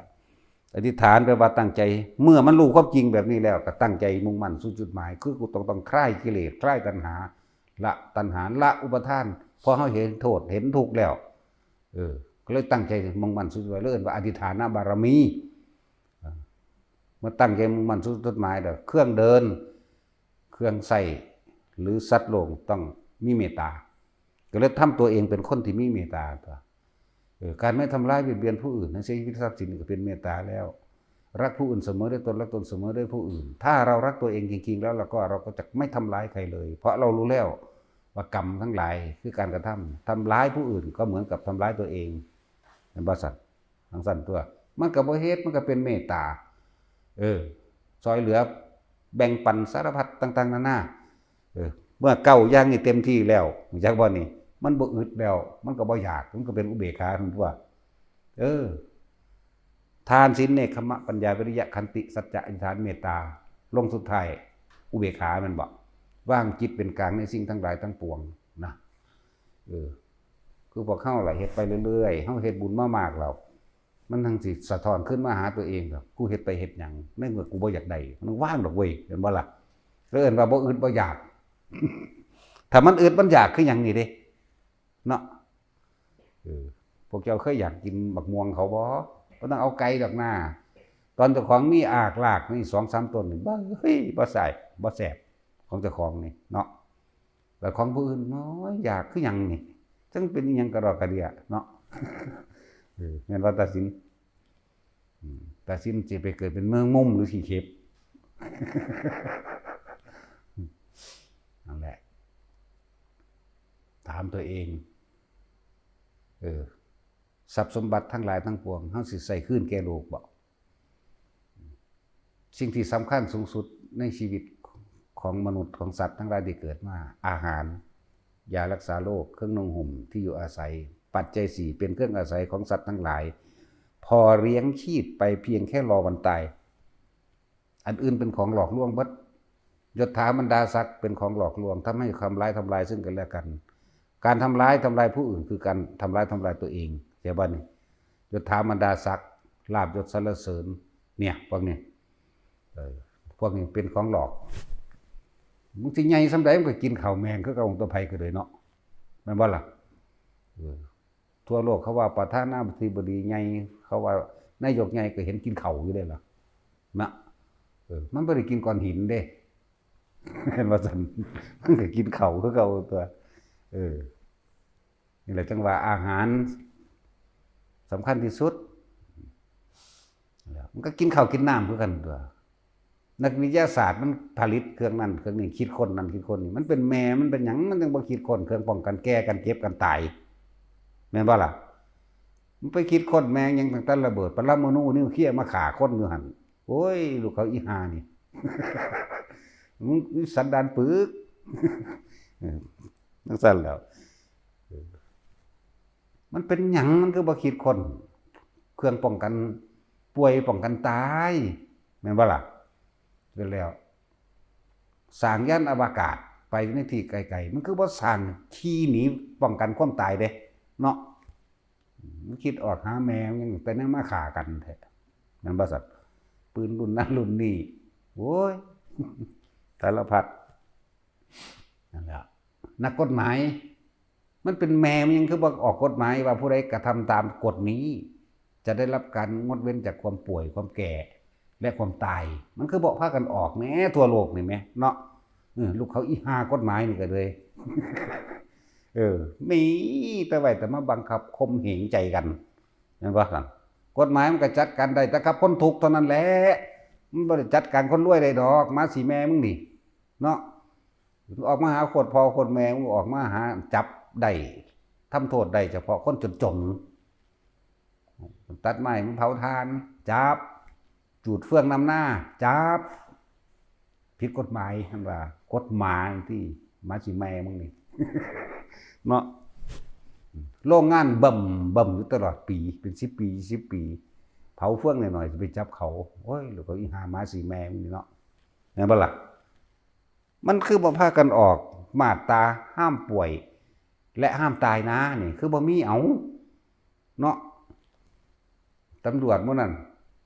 ອະທິຖານແປວ່າຕັ້ງໃຈ ເມື່ອມັນຮູ້ຄວາມຈິງແບບນີ້ແລ້ວ ກະຕັ້ງໃຈມຸ່ງໝັ້ນສູ່ຈຸດໝາຍ ຄືກູຕ້ອງ ຕ້ອງຄາຍກິເລດ ຄາຍຕັນຫາ ລະຕັນຫາ ລະອຸປາທານ. ເພາະເຮົາເຫັນໂທດ ເຫັນທຸກແລ້ວ ເອີ ກະເລີຍຕັ້ງໃຈມຸ່ງໝັ້ນສູ່ຈຸດໝາຍ ເລີຍເອີ້ນວ່າອະທິຖານະບາລະມີ. ເອີ ເມື່ອຕັ້ງໃຈມຸ່ງໝັ້ນສູ່ຈຸດໝາຍແລ້ວ ເຄື່ອງເດີນ ເຄື່ອງໃຊ້ ຫຼື ສັດໂລກຕ້ອງມີເມດຕາ ກະເລີຍທຳຕົວເອງເປັນຄົນທີ່ມີເມດຕາຕົວະ. ເອີ ການໄມ່ທຳລາຍບຽດບຽນຜູ້ອື່ນ ໃຫ້ເສຍຊີວິດ ຊັບສິນ ກະເປັນເມດຕາແລ້ວ. ລັກຜູ້ອື່ນສະເໝີດ້ວຍຕົນ ລັກຕົນສະເໝີດ້ວຍຜູ້ອື່ນ. ຖ້າເຮົາລັກຕົວເອງຈິງໆແລ້ວ ແລ້ວກໍເຮົາກໍຈະໄມ່ທຳລາຍໃຄເລີຍ ເພາະເຮົາຮູ້ແລ້ວວ່າກຳທັງຫຼາຍຄືການກະທຳ ທຳລາຍຜູ້ອື່ນກໍເໝືອນກັບທຳລາຍຕົວເອງ ແມ່ນບໍ່ຊັ້ນ? ຈັ່ງຊັ້ນຕົວະ ມັນກໍບໍ່ເຮັດ ມັນກໍເປັນເມດຕາ ເອີ ຊ່ອຍເຫຼືອ ແບ່ງປັນສາລະພັດຕ່າງໆນານາ. ເອີ ເມື່ອເກົ້າຢ່າງນີ້ເຕັມທີ່ແລ້ວ ຮູ້ຈັກບໍ່ນີ້? ມັນບໍ່ອຶດແລ້ວ ມັນກໍບໍ່ຢາກ ມັນກໍເປັນອຸເບກຂາຫັ້ນຕົວະ. ເອີ ທານ ສິນ ເນກຂະມະ ປັນຍາ ວິລິຍະ ຂັນຕິ ສັດຈະ ອະທິຖານ ເມດຕາ ລົງສຸດທ້າຍ ອຸເບກຂາ ແມ່ນບໍ່? ວາງຈິດເປັນກາງໃນສິ່ງທັງຫຼາຍທັງປວງນະ. ເອີ ຄືພວກເຮົາລະເຮັດໄປເລື້ອຍໆ ເຮົາເຮັດບຸນມາມາກແລ້ວ ມັນຈັ່ງຊິສະທ້ອນຄືນມາຫາຕົວເອງດອກ ກູເຮັດໄປເຮັດຫຍັງ ໃນເມື່ອກູບໍ່ຢາກໄດ້ ມັນວາງດອກເວີຍ ແມ່ນບໍ່ລະ? ເອີ້ນວ່າບໍ່ອຶດບໍ່ຢາກ. ຖ້າມັນອຶດມັນຢາກຄືຫຍັງນີ້ເດ້ ເນາະ. ເອີ ພວກເຈົ້າເຄີຍຢາກກິນໝາກມ່ວງເຂົາບໍ່? ບໍ່ຕ້ອງເອົາໄກດອກນາ ຕອນເຈົ້າຂອງມີອາກລາກນີ້ ສອງສາມຕົ້ນນີ້ ເຮີ້ຍ ບໍ່ໃສ່ ບໍ່ແຊບ ຂອງເຈົ້າຂອງນີ້ເນາະ. ແລ້ວຂອງຜູ້ອື່ນ ໂອ້ຍ ຢາກຄືຫຍັງນີ້ ຈັ່ງເປັນອີ່ຫຍັງກະດອກກະເດຍເນາະ. ເອີ ແມ່ນວ່າຕາສິນ ອືມ ຕາສິນຊິໄປເກີດເປັນແມງມຸມ ຫຼື ຂີ້ເຂັບ? ນັ້ນແຫຼະ ຖາມຕົວເອງ ເອີ ຊັບສົມບັດທັງຫຼາຍທັງປວງ ເຮົາຊິໃຊ້ຄືນແກ່ໂລກບໍ່? ສິ່ງທີ່ສຳຄັນສູງສຸດໃນຊີວິດຂອງມະນຸດ ຂອງສັດທັງຫຼາຍທີ່ເກີດມາ ອາຫານ, ຢາລັກສາໂລກ, ເຄື່ອງນຸ່ງຫົ່ມ, ທີ່ຢູ່ອາໄສ, ປັດໄຈສີ່ ເປັນເຄື່ອງອາໄສຂອງສັດທັງຫຼາຍ ພໍລ້ຽງຊີບໄປພຽງແຄ່ລໍວັນຕາຍ. ອັນອື່ນເປັນຂອງຫຼອກລວງເບິດ. ຍົດຖາບັນດາສັກເປັນຂອງຫຼອກລວງ ທຳໃຫ້ທຳລາຍ ທຳລາຍເຊິ່ງກັນແລະກັນ. ການທຳລາຍ ທຳລາຍຜູ້ອື່ນ ຄືການທຳລາຍ ທຳລາຍຕົວເອງ. ເຫັນບໍ່ນີ້? ຍົດຖາບັນດາສັກ ລາບຍົດສັນລະເສີນ ເນ່ຍ ພວກນີ້ ເອີ ພວກນີ້ເປັນຂອງຫຼອກ. ມັນຊິໃຫຍ່ສ່ຳໃດ ມັນກໍກິນເຂົ້າແມ່ງຄືເກົ່າ ຕົວໃຜກໍເລີຍເນາະ ແມ່ນບໍ່ລະ? ເອີ ທົ່ວໂລກເຂົາວ່າປະທານາທິບໍດີໃຫຍ່ ເຂົາວ່ານາຍົກໃຫຍ່ ກໍເຫັນກິນເຂົ້າຢູ່ເດ້ລະນະ. ເອີ ມັນບໍ່ໄດ້ກິນກ້ອນຫີນເດ້ ເຫັນວ່າຊັ້ນ ມັນກໍກິນເຂົ້າຄືເກົ່າຕົວະ. ເອີ ນີ້ແຫຼະ ຈັ່ງວ່າອາຫານສຳຄັນທີ່ສຸດ. ມັນກໍກິນເຂົ້າກິນນ້ຳຄືກັນຕົວະ. ນັກວິທະຍາສາດມັນຜະລິດເຄື່ອງນັ້ນເຄື່ອງນີ້ ຄິດຄົ້ນນັ້ນຄິດຄົ້ນນີ້ ມັນເປັນແມ່ມັນເປັນຫຍັງ ມັນຈຶ່ງບໍ່ຄິດຄົ້ນເຄື່ອງປ້ອງກັນແກ່ກັນເຈັບກັນຕາຍ ແມ່ນບໍ່ລະ? ມັນໄປຄິດຄົ້ນແມ່ງຫຍັງ ຕັ້ງແຕ່ລະເບີດປະລະມະນູນິວເຄຍມາຂ້າຄົນຢູ່ຫັ້ນ. ໂອ້ຍ ລູກເຂົາອີຫ່ານີ້ ມຶງມີສັນດານປຶກ ເອີ ຈັ່ງຊັ້ນແຫຼ້ວ. ເອີ ມັນເປັນຫຍັງມັນຄືບໍ່ຄິດຄົ້ນເຄື່ອງປ້ອງກັນປ່ວຍ ປ້ອງກັນຕາຍ ແມ່ນບໍ່ລະ? ເປັນແລ້ວ ສ້າງຍານອະວະກາດໄປໃນທີ່ໄກໆ ມັນຄືບໍ່ສ້າງທີ່ໜີປ້ອງກັນຄວາມຕາຍເດ້ເນາະ. ມັນຄິດອອກຫາແມ່ມັນ ແຕ່ຍັງມາຂ້າກັນແທ້ ແມ່ນບໍ່ຊັ້ນ? ປືນລຸ້ນນັ້ນລຸ້ນນີ້ ໂອ້ຍ ສາລະພັດ. ນັ້ນແຫຼະ ນັກກົດໝາຍ ມັນເປັນແມ່ມັນຫຍັງຄືບໍ່ອອກກົດໝາຍວ່າຜູ້ໃດກະທຳຕາມກົດນີ້ ຈະໄດ້ຮັບການງົດເວັ້ນຈາກຄວາມປ່ວຍ, ຄວາມແກ່ ແລະ ຄວາມຕາຍ. ມັນຄືບໍ່ພາກັນອອກແດ່ທົ່ວໂລກນີ້ແໝ່ເນາະ. ເອີ ລູກເຂົາອີ່ຫ່າກົດໝາຍນີ້ກໍເລີຍ ເອີ ມີແຕ່ໄວ້ແຕ່ມາບັງຄັບຂົ່ມເຫງໃຈກັນ ແມ່ນບໍ່ຊັ້ນ? ກົດໝາຍມັນກໍຈັດການໄດ້ແຕ່ກັບຄົນທຸກເທົ່ານັ້ນແຫຼະ, ມັນບໍ່ໄດ້ຈັດການຄົນລວຍໄດ້ດອກ. ໝາສີແມ່ມຶງນີ້ເນາະ, ອອກມາຫາໂຄດພໍ່ໂຄດແມ່, ອອກມາຫາ ຈັບໄດ້ ທຳໂທດໄດ້ສະເພາະຄົນຈົນໆ. ຕັດໄມ້ມາເຜົາຖ່ານ ຈັບ, ຈູດເຟືອງນຳນາ ຈັບ, ຜິດກົດໝາຍ. ຫັ້ນວ່າກົດໝາຍຕິ ໝາສີແມ່ມຶງນີ້ເນາະ. ໂລງງານບຶ້ມໆຢູ່ຕະຫຼອດປີ ເປັນສິບປີ ຊາວປີ ເຜົາເຟືອງໜ້ອຍໆ ຊິໄປຈັບເຂົາ. ໂອ້ຍ ແລ້ວກໍອີ່ຫ່າໝາສີແມ່ມຶງນີ້ເນາະ ແມ່ນບໍ່ລະ? ມັນຄືບໍ່ພາກັນອອກມາດຕາຫ້າມປ່ວຍ ແລະ ຫ້າມຕາຍນານີ້ ຄືບໍ່ມີເອົາເນາະ. ຕຳຫຼວດໝູ່ນັ້ນ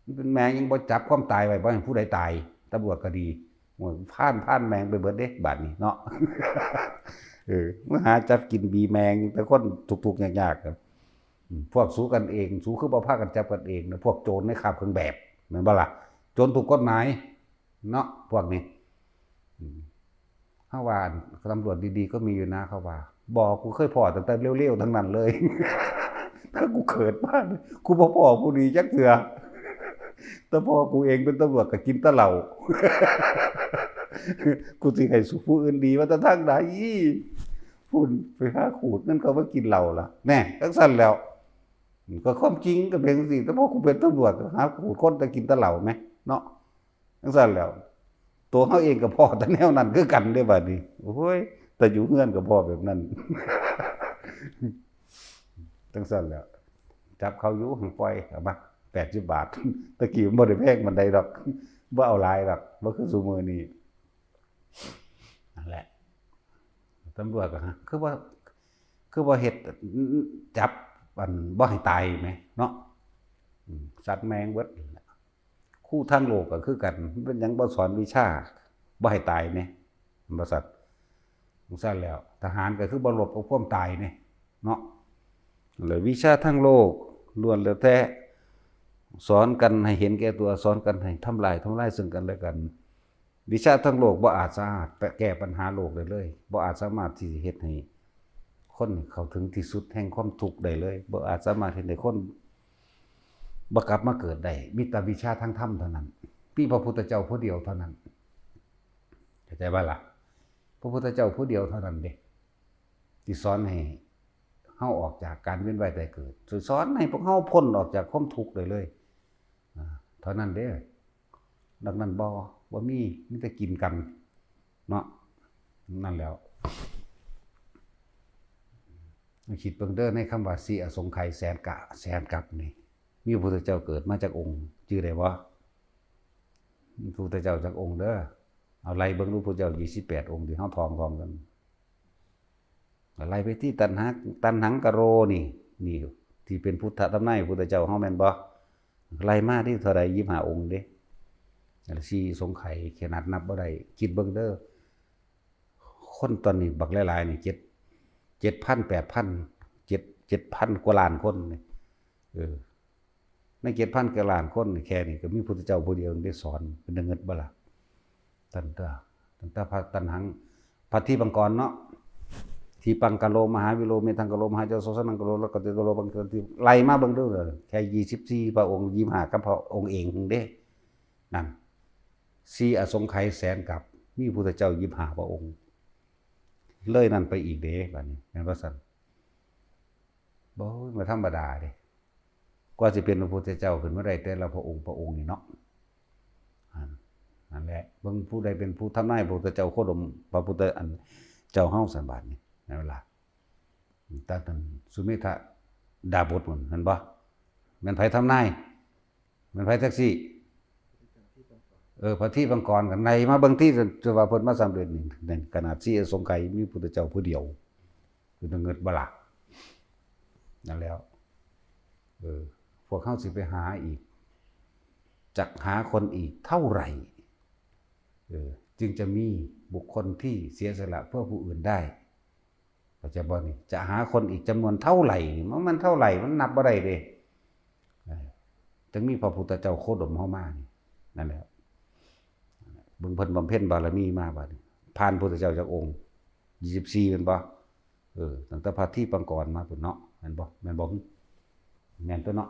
ມັນເປັນແມ່ງຍັງບໍ່ຈັບຄວາມຕາຍໄວ້ ບໍ່ໃຫ້ຜູ້ໃດຕາຍ. ຕຳຫຼວດກໍດີ ໂອ້ຍ ພານ ພານແມ່ງໄປເບິດເດ້ບາດນີ້ເນາະ. ເອີ ມາຫາຈັບກິນບີແມ່ງແຕ່ຄົນທຸກໆຍາກໆ. ອາ ພວກສູກັນເອງ ສູຄືບໍ່ພາກັນຈັບກັນເອງນະ ພວກໂຈນໃນຄາບເຄື່ອງແບບ ແມ່ນບໍ່ລະ? ໂຈນຖືກກົດໝາຍເນາະ ພວກນີ້. ອາ ເຮົາວ່າຕຳຫຼວດດີໆກໍມີຢູ່ນະ ເຂົາວ່າ. ບໍ່ ກູເຄີຍພໍ້ຕັ້ງແຕ່ເລວໆທັງນັ້ນເລີຍ. ຖ້າກູເກີດມາ ກູບໍ່ພໍ້ຜູ້ດີຈັກເທື່ອ. ແຕ່ພໍ່ກູເອງເປັນຕຳຫຼວດກໍກິນແຕ່ເຫຼົ້າ. ກູຊິໃຫ້ສູ່ຜູ້ອື່ນດີມາແຕ່ທາງໃດ? ພຸ້ນ ໄປຫາຂູດເງິນເຂົາມາກິນເຫຼົ້າລະ ແນ່ ຈັ່ງຊັ້ນແລ້ວ. ກໍຄວາມຈິງກໍເປັນຈັ່ງຊີ້ ແຕ່ພໍກູເປັນຕຳຫຼວດກໍຫາຂູດຄົນແຕ່ກິນແຕ່ເຫຼົ້າແມະເນາະ. ຈັ່ງຊັ້ນແລ້ວ ໂຕເຮົາເອງກໍພໍ້ແຕ່ແນວນັ້ນຄືກັນເດ້ບາດນີ້. ໂອ້ຍ ແຕ່ຢູ່ເຮືອນກໍພໍ້ແບບນັ້ນ. ຈັ່ງຊັ້ນແລ້ວ ຈັບເຂົາຢູ່ ຫັງປ່ອຍ ເອົາມາແປດສິບບາດ. ແຕ່ກີ້ມັນບໍ່ໄດ້ແພງປານໃດດອກ ບໍ່ເອົາຫຼາຍດອກ ບໍ່ຄືຊຸມື້ນີ້. ນັ້ນແຫຼະ ຕຳຫຼວດກໍຫາ ຄືວ່າ ຄືວ່າເຮັດ ຈັບ ອັນ ບໍ່ໃຫ້ຕາຍແໝ່ເນາະ. ອືມ ສັດແມ່ງເບິດ. ຄູທາງໂລກກໍຄືກັນ ເປັນຫຍັງບໍ່ສອນວິຊາບໍ່ໃຫ້ຕາຍແດ່? ແມ່ນບໍ່ຊັ້ນ? ຈັ່ງຊັ້ນແລ້ວ ທະຫານກໍຄືບໍ່ລົບກັບຄວາມຕາຍແດ່ເນາະ. ແລ້ວວິຊາທາງໂລກລ້ວນແລ້ວແຕ່ສອນກັນໃຫ້ເຫັນແກ່ຕົວ, ສອນກັນໃຫ້ທຳລາຍ ທຳລາຍເຊິ່ງກັນແລະກັນ. ວິຊາທາງໂລກບໍ່ອາດສາມາດແກ້ບັນຫາໂລກໄດ້ເລີຍ, ບໍ່ອາດສາມາດທີ່ຈະເຮັດໃຫ້ຄົນເຂົ້າເຖິງທີ່ສຸດແຫ່ງຄວາມທຸກໄດ້ເລີຍ, ບໍ່ອາດສາມາດເຮັດໃຫ້ຄົນບໍ່ກັບມາເກີດໄດ້, ມີແຕ່ວິຊາທາງທຳເທົ່ານັ້ນ, ມີພະພຸດທະເຈົ້າຜູ້ດຽວເທົ່ານັ້ນ. ເຂົ້າໃຈບໍ່ລະ? ພະພຸດທະເຈົ້າຜູ້ດຽວເທົ່ານັ້ນເດ້ ທີ່ສອນໃຫ້ເຮົາອອກຈາກການວຽນວ່າຍຕາຍເກີດ, ສອນໃຫ້ພວກເຮົາພົ້ນອອກຈາກຄວາມທຸກໄດ້ເລີຍ ເທົ່ານັ້ນເດ້. ນອກນັ້ນບໍ່ ບໍ່ມີ, ມີແຕ່ກິນກັນເນາະ. ນັ້ນແຫຼ້ວ ຄິດເບິ່ງເດີ ໃນຄຳວ່າ ສີ່ອະສົງໄຂແສນກະ ແສນກັບນີ້ ມີພະພຸດທະເຈົ້າເກີດມາຈັກອົງ ຈື່ໄດ້ບໍ່? ມີພະພຸດທະເຈົ້າຈັກອົງເດີ? ເອົາໄລ່ເບິ່ງດູ ພະເຈົ້າຊາວແປດອົງທີ່ເຮົາທ່ອງໆກັນ. ໄລ່ໄປທີ່ຕັນຫາ ຕັນຫັງກະໂຣນີ້ ນີ້ທີ່ເປັນພຸດທະທຳນາຍພະພຸດທະເຈົ້າເຮົາແມ່ນບໍ່? ໄລ່ມາທີ່ເທົ່າໃດ? ຊາວຫ້າອົງເດ້. ສີ່ສົງໄຂຂະໜາດນັບບໍ່ໄດ້. ຄິດເບິ່ງເດີ ຄົນຕອນນີ້ບັກຫຼາຍໆນີ້ ເຈັດ ເຈັດພັນ ແປດພັນ ເຈັດ ເຈັດພັນກວ່າລ້ານຄົນນີ້ ເອີ ໃນເຈັດພັນກວ່າລ້ານຄົນນີ້ ແຄ່ນີ້ກໍມີພຸດທະເຈົ້າຜູ້ດຽວໄດ້ສອນ ເປັນຕາເງິດບໍ່ລະ? ຕັ້ງແຕ່ ຕັ້ງແຕ່ພະຕັນຫັງ ພະທິບາງກອນເນາະ ທິບາງກະໂລ ມະຫາວິໂລ ເມທັງກະໂລ ມະຫາຈະໂສສະນັງກະໂລ ລະກະຕິກະໂລ ບັງກະຕິ ໄລ່ມາເບິ່ງດູເດີ ແຄ່ຊາວສີ່ພະອົງ ຊາວຫ້າກັບພະອົງເອງເດ້. ນັ້ນ ສີ່ອະສົງໄຂແສນກັບ ມີພຸດທະເຈົ້າຊາວຫ້າພະອົງ ເລີຍນັ້ນໄປອີກເດ້ ບາດນີ້ ແມ່ນບໍ່ຊັ້ນ? ບໍ່ ບໍ່ທຳມະດາເດ້ ກວ່າຊິເປັນພະພຸດທະເຈົ້າຂຶ້ນມາໄດ້ແຕ່ລະພະອົງ ພະອົງນີ້ເນາະ. ອັນ ນັ້ນແຫຼະ ເບິ່ງຜູ້ໃດເປັນຜູ້ທຳນາຍ ພະພຸດທະເຈົ້າໂຄດົມ ພະພຸດທະ ອັນ ເຈົ້າເຮົາຊັ້ນ ບາດນີ້ ແມ່ນບໍ່ລະ? ຕາທ່ານສຸເມທະດາບົດພຸ້ນ ແມ່ນບໍ່? ແມ່ນໃຜທຳນາຍ? ແມ່ນໃຜແທັກຊີ? ເອີ ພະທິບາງກອນ ກໍໄລ່ມາເບິ່ງຕິ ຈະວ່າເພິ່ນມາສຳເລັດນີ້ ຂະໜາດສີ່ອະສົງໄຂ ມີພຸດທະເຈົ້າຜູ້ດຽວ ເປັນຕາເງິດບໍ່ລະ? ນັ້ນແຫຼ້ວ ເອີ ພວກເຮົາຊິໄປຫາອີກ ຈັກຫາຄົນອີກເທົ່າໃດ ເອີ ຈຶ່ງຈະມີບຸກຄົນທີ່ເສຍສະຫຼະເພື່ອຜູ້ອື່ນໄດ້? ເຂົ້າໃຈບໍ່ນີ້? ຈະຫາຄົນອີກຈຳນວນເທົ່າໃດ? ມັນ ມັນເທົ່າໃດ? ມັນນັບບໍ່ໄດ້ເດ້. ເອີ ຈຶ່ງມີພະພຸດທະເຈົ້າໂຄດົມເຮົາມານີ້ ນັ້ນແຫຼະ ເບິ່ງເພິ່ນບຳເພັນບາລະມີມາບາດນີ້ ຜ່ານພຸດທະເຈົ້າຈັກອົງ ຊາວສີ່ ແມ່ນບໍ່? ເອີ ຕັ້ງແຕ່ພະທີປັງກອນມາພຸ້ນເນາະ ແມ່ນບໍ່? ແມ່ນບໍ່? ແມ່ນຕົວະເນາະ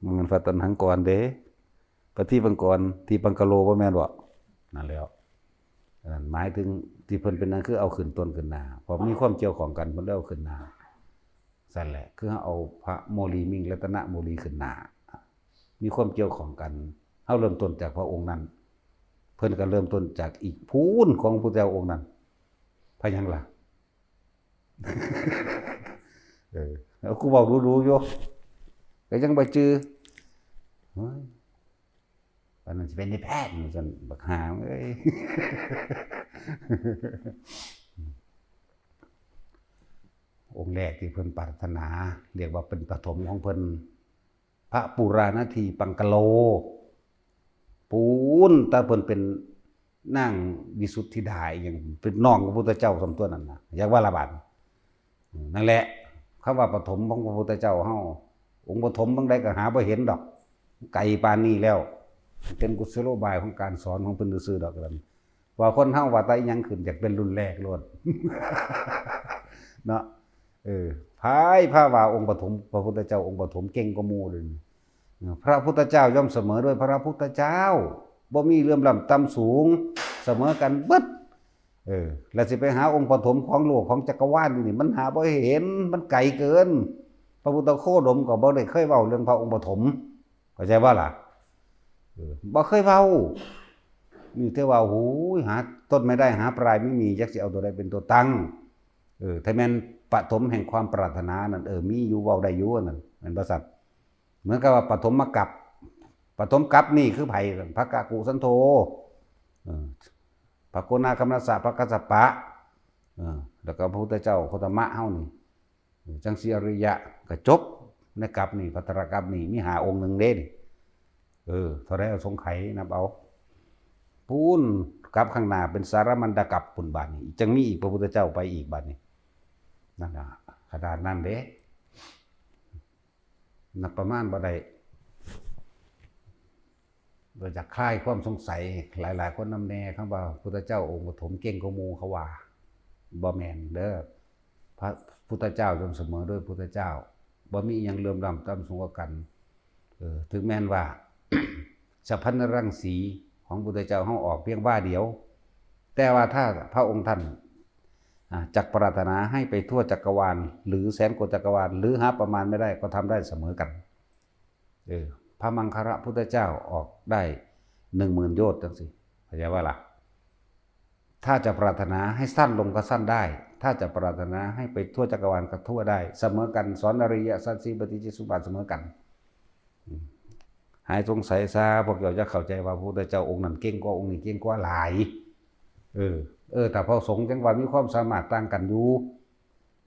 ບໍ່ແມ່ນພະຕັນຫັງກອນເດ້ ພະທີປັງກອນ ທີປັງກະໂລ ບໍ່ແມ່ນບໍ່? ນັ້ນແຫຼະ ອັນນັ້ນໝາຍເຖິງທີ່ເພິ່ນເປັນຫຍັງຄືເອົາຂຶ້ນຕົ້ນຂຶ້ນໜ້າ ເພາະມີຄວາມກ່ຽວຂ້ອງກັນ ເພິ່ນເລີຍເອົາຂຶ້ນໜ້າ ຊັ້ນແຫຼະ ຄືເຮົາເອົາພະໂມລີມິງ ລັດຕະນະໂມລີຂຶ້ນໜ້າ ມີຄວາມກ່ຽວຂ້ອງກັນ ເຮົາເລີ່ມຕົ້ນຈາກພະອົງນັ້ນ ເພິ່ນກໍເລີ່ມຕົ້ນຈາກອີກພູນຂອງພະພຸດທະເຈົ້າອົງນັ້ນ ພະຫຍັງລະ? ເອີ ເອົາ ກູເວົ້າດູໆຢູ່ ກໍຍັງບໍ່ຈື່ ໂອ້ຍ ປານນັ້ນຊິເປັນນາຍແພດ ວ່າຊັ້ນ ບັກຫ່າເອີຍ ອົງແລກທີ່ເພິ່ນປາດຖະໜາ ຮຽກວ່າເປັນປະຖົມຂອງເພິ່ນ ພະປຸລານາທີປັງກະໂລ ປູນ ແຕ່ເພິ່ນເປັນນາງວິສຸດທິດາອີ່ຫຍັງ ເປັນນ້ອງຂອງພະພຸດທະເຈົ້າສ່ຳຕົວນັ້ນນະ ຢາກວ່າລະບາດ ນັ້ນແຫຼະ ຄຳວ່າປະຖົມຂອງພະພຸດທະເຈົ້າເຮົາ ອົງປະຖົມເບິ່ງໃດກໍຫາບໍ່ເຫັນດອກ ໄກປານນີ້ແລ້ວ ເປັນກຸສະໂລບາຍຂອງການສອນຂອງເພິ່ນຊື່ໆດອກ ວ່າຄົນເຮົາວ່າແຕ່ອີ່ຫຍັງຂຶ້ນ ຢາກເປັນລຸ້ນແລກໂລດ ເນາະ ເອີ ໃຜພາວ່າອົງປະຖົມ ພະພຸດທະເຈົ້າອົງປະຖົມເກັ່ງກວ່າໝູ່ເລີຍ ພະພຸດທະເຈົ້າຍ່ອມສະເໝີດ້ວຍພະພຸດທະເຈົ້າ ບໍ່ມີເຫຼື່ອມລ້ຳຕ່ຳສູງ ສະເໝີກັນເບິດ ເອີ ແລ້ວຊິໄປຫາອົງປະຖົມຂອງໂລກຂອງຈັກກະວານນີ້ ມັນຫາບໍ່ເຫັນ ມັນໄກເກີນ ພະພຸດທະໂຄດົມກໍບໍ່ໄດ້ເຄີຍເວົ້າເລື່ອງພະອົງປະຖົມ ເຂົ້າໃຈບໍ່ລະ? ເອີ ບໍ່ເຄີຍເວົ້າ ມີແຕ່ວ່າ ໂອ້ຍ ຫາຕົ້ນໄມ່ໄດ້ ຫາປາຍໄມ່ມີ ຈັກຊິເອົາຕົວໃດເປັນຕົວຕັ້ງ ເອີ ຖ້າແມ່ນປະຖົມແຫ່ງຄວາມປາດຖະໜານັ້ນ ເອີ ມີຢູ່ ເວົ້າໄດ້ຢູ່ ອັນນັ້ນ ແມ່ນບໍ່ຊັ້ນ? ເໝືອນກັບວ່າປະຖົມມະກັບ ປະຖົມກັບນີ້ຄືໃຜ? ພະກະກຸສັນໂທ ເອີ ພະໂກນາຄຳນະສະ ພະກັດສະປະ ເອີ ແລ້ວກໍພະພຸດທະເຈົ້າໂຄຕະມະເຮົານີ້ ເອີ ຈັ່ງສີ່ອະລິຍະກໍຈົບໃນກັບນີ້ ພັດທະລະກັບນີ້ ມີຫ້າອົງໜຶ່ງເດ້ນີ້ ເອີ ເທົ່າໃດເອົາສົງໄຂນັບເອົາ ປູນ ກັບຂ້າງໜ້າເປັນສາລະມັນດະກັບພຸ້ນ ບາດນີ້ ຈັ່ງມີອີກ ພະພຸດທະເຈົ້າໄປອີກ ບາດນີ້ ນັ້ນລະ ຂະໜາດນັ້ນເດ້ ນັບປະມານບໍ່ໄດ້ ເພື່ອຈະຄາຍຄວາມສົງໄສຫຼາຍໆຄົນນຳແດ່ ຄຳວ່າພຸດທະເຈົ້າອົງປະຖົມເກັ່ງກວ່າໝູ່ ເຂົາວ່າ ບໍ່ແມ່ນເດີ ພະພຸດທະເຈົ້າຍ່ອມສະເໝີດ້ວຍພຸດທະເຈົ້າ ບໍ່ມີອີ່ຫຍັງເຫຼື່ອມລ້ຳຕ່ຳສູງກວ່າກັນ ເອີ ເຖິງແມ່ນວ່າ ສະພັນນະລັງສີຂອງພຸດທະເຈົ້າເຮົາອອກພຽງວາດຽວ ແຕ່ວ່າຖ້າພະອົງທ່ານ ອາ ຈັກປາດຖະໜາໃຫ້ໄປທົ່ວຈັກກະວານ ຫຼື ແສນກວ່າຈັກກະວານ ຫຼື ຫາປະມານໄມ່ໄດ້ ກໍທຳໄດ້ສະເໝີກັນ ເອີ ພະມັງຄະລະພຸດທະເຈົ້າອອກໄດ້ໜຶ່ງໝື່ນໂຍດ ຈັ່ງຊີ້ ເຂົ້າໃຈບໍ່ລະ? ຖ້າຈະປາດຖະໜາໃຫ້ສັ້ນລົງກໍສັ້ນໄດ້ ຖ້າຈະປາດຖະໜາໃຫ້ໄປທົ່ວຈັກກະວານກໍທົ່ວໄດ້ ສະເໝີກັນ ສອນອະລິຍະສັດສີ່ ປະຕິດຈະສະມຸບາດ ສະເໝີກັນ ອືມ ໃຫ້ສົງໄສຊະ ພວກເຈົ້າຈະເຂົ້າໃຈວ່າພະພຸດທະເຈົ້າອົງນັ້ນເກັ່ງກວ່າອົງນີ້ ເກັ່ງກວ່າຫຼາຍ ເອີ ເອີ ຖ້າພະສົງຈັ່ງວ່າມີຄວາມສາມາດຕ່າງກັນຢູ່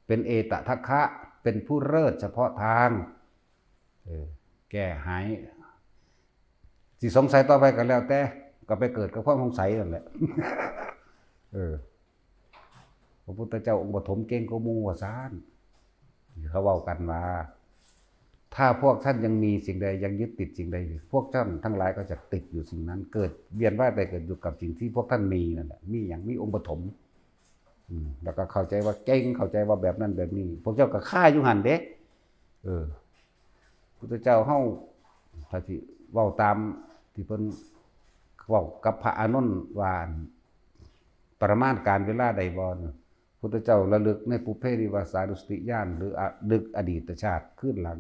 ເປັນເອຕະທັກຄະ ເປັນຜູ້ເລີດສະເພາະທາງ ເອີ ແກ້ຫາຍ ຊິສົງໄສຕໍ່ໄປກໍແລ້ວແຕ່ ກໍໄປເກີດກັບຄວາມສົງໄສນັ້ນແຫຼະ ເອີ ພະພຸດທະເຈົ້າອົງປະຖົມເກັ່ງກວ່າໝູ່ວ່າຊັ້ນ ເຂົາເວົ້າກັນວ່າ ຖ້າພວກທ່ານຍັງມີສິ່ງໃດ ຍັງຍຶດຕິດສິ່ງໃດຢູ່ ພວກທ່ານທັງຫຼາຍກໍຈະຕິດຢູ່ສິ່ງນັ້ນ ເກີດ ວຽນວ່າຍຕາຍເກີດຢູ່ກັບສິ່ງທີ່ພວກທ່ານມີນັ້ນແຫຼະ ມີຫຍັງ ມີອົງປະຖົມ ອືມ ແລ້ວກໍເຂົ້າໃຈວ່າເກັ່ງ ເຂົ້າໃຈວ່າແບບນັ້ນແບບນີ້ ພວກເຈົ້າກໍຄາຢູ່ຫັ້ນເດ້ ເອີ ພຸດທະເຈົ້າເຮົາ ຖ້າຊິເວົ້າຕາມທີ່ເພິ່ນເວົ້າກັບພະອານົນວ່າ ປະມານການເວລາໄດ້ບໍ່? ພຸດທະເຈົ້າລະລຶກໃນປຸບເພນິວາສານຸສະຕິຍານ ຫຼື ລະລຶກອະດີດຕະຊາດຄືນຫຼັງ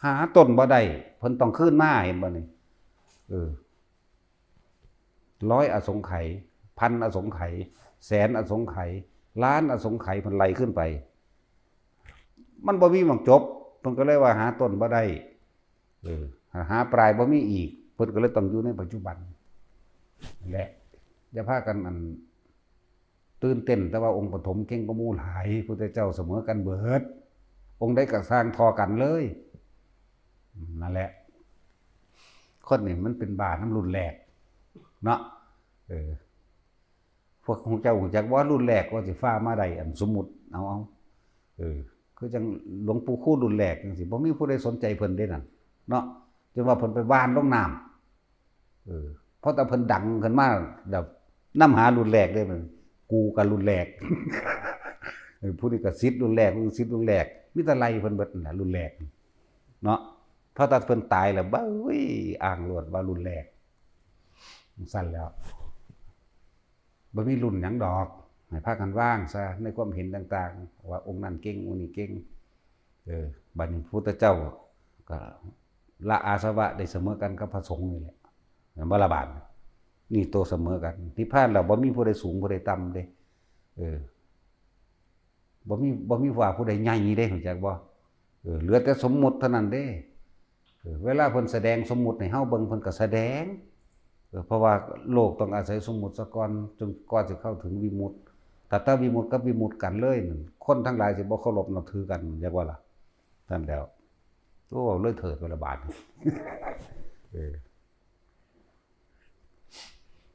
ຫາຕົ້ນບໍ່ໄດ້ ເພິ່ນຕ້ອງຄືນມາ ເຫັນບໍ່ນີ້? ເອີ ຮ້ອຍອະສົງໄຂ ພັນອະສົງໄຂ ແສນອະສົງໄຂ ລ້ານອະສົງໄຂ ເພິ່ນໄລ່ຂຶ້ນໄປ ມັນບໍ່ມີໝ່ອງຈົບ ເພິ່ນກໍເລີຍວ່າຫາຕົ້ນບໍ່ໄດ້ ເອີ ຫາປາຍບໍ່ມີອີກ ເພິ່ນກໍເລີຍຕ້ອງຢູ່ໃນປັດຈຸບັນ ແລະ ຢ່າພາກັນ ອັນ ຕື່ນເຕັ້ນ ແຕ່ວ່າອົງປະຖົມເກັ່ງກວ່າໝູ່ຫຼາຍ ພຸດທະເຈົ້າສະເໝີກັນເບີດ ອົງໃດກໍຊ່າງທໍ່ກັນເລີຍ ນັ້ນແຫຼະ ຄົນນີ້ມັນເປັນບ້ານຳລຸ້ນແລກເນາະ ເອີ ພວກເຈົ້າຮູ້ຈັກບໍ່ ລຸ້ນແລກວ່າຊິຟ້າມາໄດ້ ອັນ ສົມມຸດ ເອົາ ເອົາ ເອີ ຄືຈັ່ງຫຼວງປູ່ຄູລຸ້ນແລກຈັ່ງຊີ້ ບໍ່ມີຜູ້ໃດສົນໃຈເພິ່ນເດ້ນັ້ນ ເນາະ ຈົນວ່າເພິ່ນໄປຫວ່ານລົງນ້ຳ ເອີ ພໍແຕ່ເພິ່ນດັງຂຶ້ນມາແລ້ວ ນຳຫາລຸ້ນແລກເດ້ ມັນ ກູກໍລຸ້ນແລກ ເອີ ຜູ້ນີ້ກໍສິດລຸ້ນແລກ ຜູ້ນີ້ສິດລຸ້ນແລກ ມີແຕ່ໄລ່ເພິ່ນເບິດນັ້ນແຫຼະ ລຸ້ນແລກເນາະ. ພໍແຕ່ເພິ່ນຕາຍແລ້ວ ບາດ ໂອ້ຍ ອ້າງໂລດວ່າລຸ້ນແລກ ຈັ່ງຊັ້ນແລ້ວ ບໍ່ມີລຸ້ນຫຍັງດອກ ໃຫ້ພາກັນວາງຊະໃນຄວາມເຫັນຕ່າງໆ ວ່າອົງນັ້ນເກັ່ງ ອົງນີ້ເກັ່ງ. ເອີ ບາດນີ້ພະພຸດທະເຈົ້າກໍລະອາສະວະໄດ້ສະເໝີກັນກັບພະສົງນີ້ແຫຼະ ແມ່ນບໍ່ລະບາດນີ້? ໂຕສະເໝີກັນ ນິບພານແລ້ວບໍ່ມີຜູ້ໃດສູງຜູ້ໃດຕ່ຳເດ້ ເອີ ບໍ່ມີ ບໍ່ມີວ່າຜູ້ໃດໃຫຍ່ເດ້ ຮູ້ຈັກບໍ່? ເອີ ເຫຼືອແຕ່ສົມມຸດເທົ່ານັ້ນເດ້. ເອີ ເວລາເພິ່ນສະແດງສົມມຸດໃຫ້ເຮົາເບິ່ງ ເພິ່ນກໍສະແດງ ເອີ ເພາະວ່າໂລກຕ້ອງອາໄສສົມມຸດສາກ່ອນ ຈົນກວ່າຊິເຂົ້າເຖິງວິມຸດ. ຖ້າແຕ່ວິມຸດກັບວິມຸດກັນເລີຍນັ້ນ ຄົນທັງຫຼາຍຊິບໍ່ເຄົາລົບນັບຖືກັນ ແມ່ນບໍ່ລະ? ນັ້ນແຫຼ້ວ. ໂອ້ ເລີຍເຖີດໄປລະບາດນີ້ ເອີ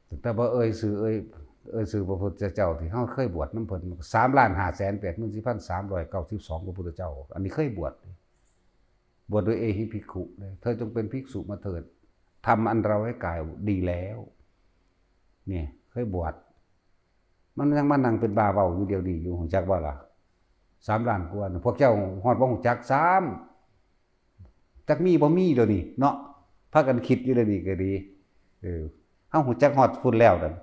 ຕັ້ງແຕ່ບໍ່ເອີ່ຍຊື່ ເອີ່ຍ ເອີ່ຍຊື່ພະພຸດທະເຈົ້າທີ່ເຮົາເຄີຍບວດນຳເພິ່ນ ສາມລ້ານຫ້າແສນແປດໝື່ນສີ່ພັນສາມຮ້ອຍເກົ້າສິບສອງ ພະພຸດທະເຈົ້າ ອັນນີ້ເຄີຍບວດ ບວດໂດຍເອຫິພິກຂຸເດ້ ເທີຈົ່ງເປັນພິກສຸມາເທີດ ທຳອັນເຮົາໃຫ້ກາຍດີແລ້ວ ນີ້ເຄີຍບວດ ມັນຍັງມານັ່ງເປັນບ້າເວົ້າຢູ່ດຽວນີ້ຢູ່ ຮູ້ຈັກບໍ່ລະ? ສາມລ້ານກວ່າ ພວກເຈົ້າຮອດບໍ່ຮູ້ຈັກຊ້ຳ ຈັກມີບໍ່ມີດຽວນີ້ເນາະ ພາກັນຄິດຢູ່ດຽວນີ້ກໍດີ ເອີ ເຮົາຮູ້ຈັກຮອດພຸ້ນແລ້ວນັ້ນ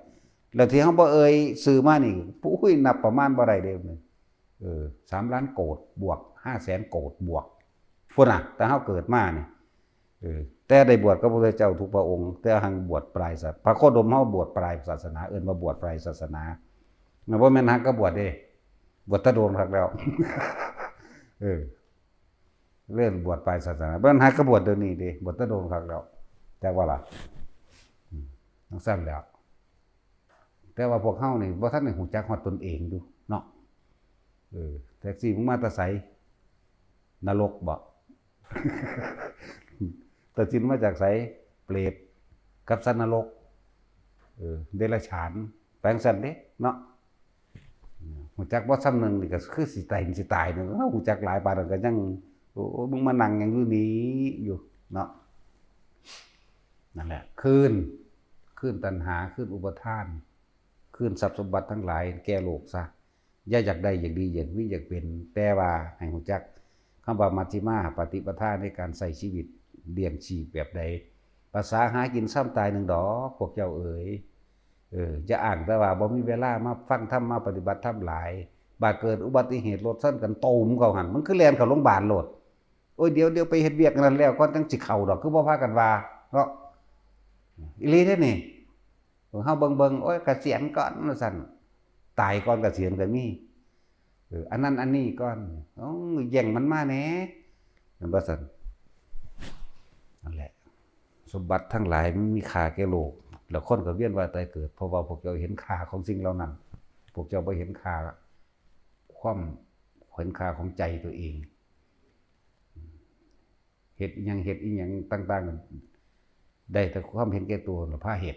ແລ້ວທີ່ເຮົາບໍ່ເອີ່ຍຊື່ມານີ້ ໂອ້ຍ ນັບປະມານບໍ່ໄດ້ເດ້ ເອີ ສາມລ້ານໂກດບວກ ຫ້າແສນໂກດບວກ ພຸ້ນນະ ແຕ່ເຮົາເກີດມານີ້ ເອີ ແຕ່ໄດ້ບວດກັບພະພຸດທະເຈົ້າທຸກພະອົງ ແຕ່ຫາກບວດປາຍສາ ພະໂຄດົມເຮົາບວດປາຍສາສະໜາ ເອີ້ນວ່າບວດປາຍສາສະໜາ ມັນບໍ່ແມ່ນຫາກະບວດເດ້ ບວດຕະໂດນຄັກແລ້ວ ເອີ ເລື່ອງບວດປາຍສາສະໜາ ບໍ່ທັນຫາກະບວດດຽວນີ້ເດ້ ບວດແຕ່ດົນຄັກແລ້ວ ຈັກວ່າລະ ອືມ ຈັ່ງຊັ້ນແຫຼ້ວ ແຕ່ວ່າພວກເຮົານີ້ບໍ່ທັນໄດ້ຮູ້ຈັກຮອດຕົນເອງຢູ່ເນາະ ເອີ ແທັກຊີ ມຶງມາແຕ່ໃສ? ນະລົກບໍ? ຕາຊິນມາຈາກໃສ? ເປດກັບສັດນະລົກ ເອີ ເດຍລະສານ ໄປຈັ່ງຊັ້ນເດ້ເນາະ. ຮູ້ຈັກບໍ່ ຊຳໜຶ່ງນີ້ກໍຄືຊິຕາຍ ຊິຕາຍນີ້ ເຮົາຮູ້ຈັກຫຼາຍປານນັ້ນກໍຍັງ ໂອ້ ມຶງມານັ່ງຫຍັງຢູ່ນີ້ຢູ່ເນາະ. ນັ້ນແຫຼະ ຄືນ ຄືນຕັນຫາ ຄືນອຸປະທານ ຄືນຊັບສົມບັດທັງຫຼາຍແກ່ໂລກຊະ. ຢ່າຢາກໄດ້ ຢາກດີ ຢາກມີ ຢາກເປັນ ແຕ່ວ່າໃຫ້ຮູ້ຈັກຄຳວ່າມັດຊິມາປະຕິປະທາໃນການໃຊ້ຊີວິດ ລ້ຽງຊີບແບບໃດ. ພາສາຫາກິນຊຳຕາຍໜຶ່ງດອກ ພວກເຈົ້າເອີຍ. ເອີ ຢ່າອ້າງແຕ່ວ່າບໍ່ມີເວລາມາຟັງທຳ ມາປະຕິບັດທຳຫຼາຍ ບາດເກີດອຸບັດຕິເຫດລົດຊົນກັນຕູມເຂົ້າຫັ້ນ ມັນຄືແລ່ນເຂົ້າໂລງບານໂລດ. ໂອ້ຍ ດຽວ ດຽວໄປເຮັດວຽກອັນນັ້ນແລ້ວກ່ອນ ຈັ່ງຊິເຂົ້າດອກ ຄືບໍ່ພາກັນວ່າເນາະ. ອີ່ຫຼີເດ້ນີ້ ເຮົາເບິ່ງໆ ໂອ້ຍ ກະສຽນກ່ອນວ່າຊັ້ນ ຕາຍກ່ອນກະສຽນກໍມີ. ເອີ ອັນນັ້ນອັນນີ້ກ່ອນ ໂອ້ຍ ແຍ່ງມັນມາແດ່ ແມ່ນບໍ່ຊັ້ນ? ນັ້ນແຫຼະ ສົມບັດທັງຫຼາຍມັນມີຄ່າແກ່ໂລກ ແລ້ວຄົນກໍວຽນວ່າຕາຍເກີດ ເພາະວ່າພວກເຈົ້າເຫັນຄ່າຂອງສິ່ງເຫຼົ່ານັ້ນ ພວກເຈົ້າບໍ່ເຫັນຄ່າ ຄວາມ ເຫັນຄ່າຂອງໃຈຕົວເອງ. ເຮັດອີ່ຫຍັງ ເຮັດອີ່ຫຍັງຕ່າງໆ ໄດ້ແຕ່ຄວາມເຫັນແກ່ຕົວລະພາເຮັດ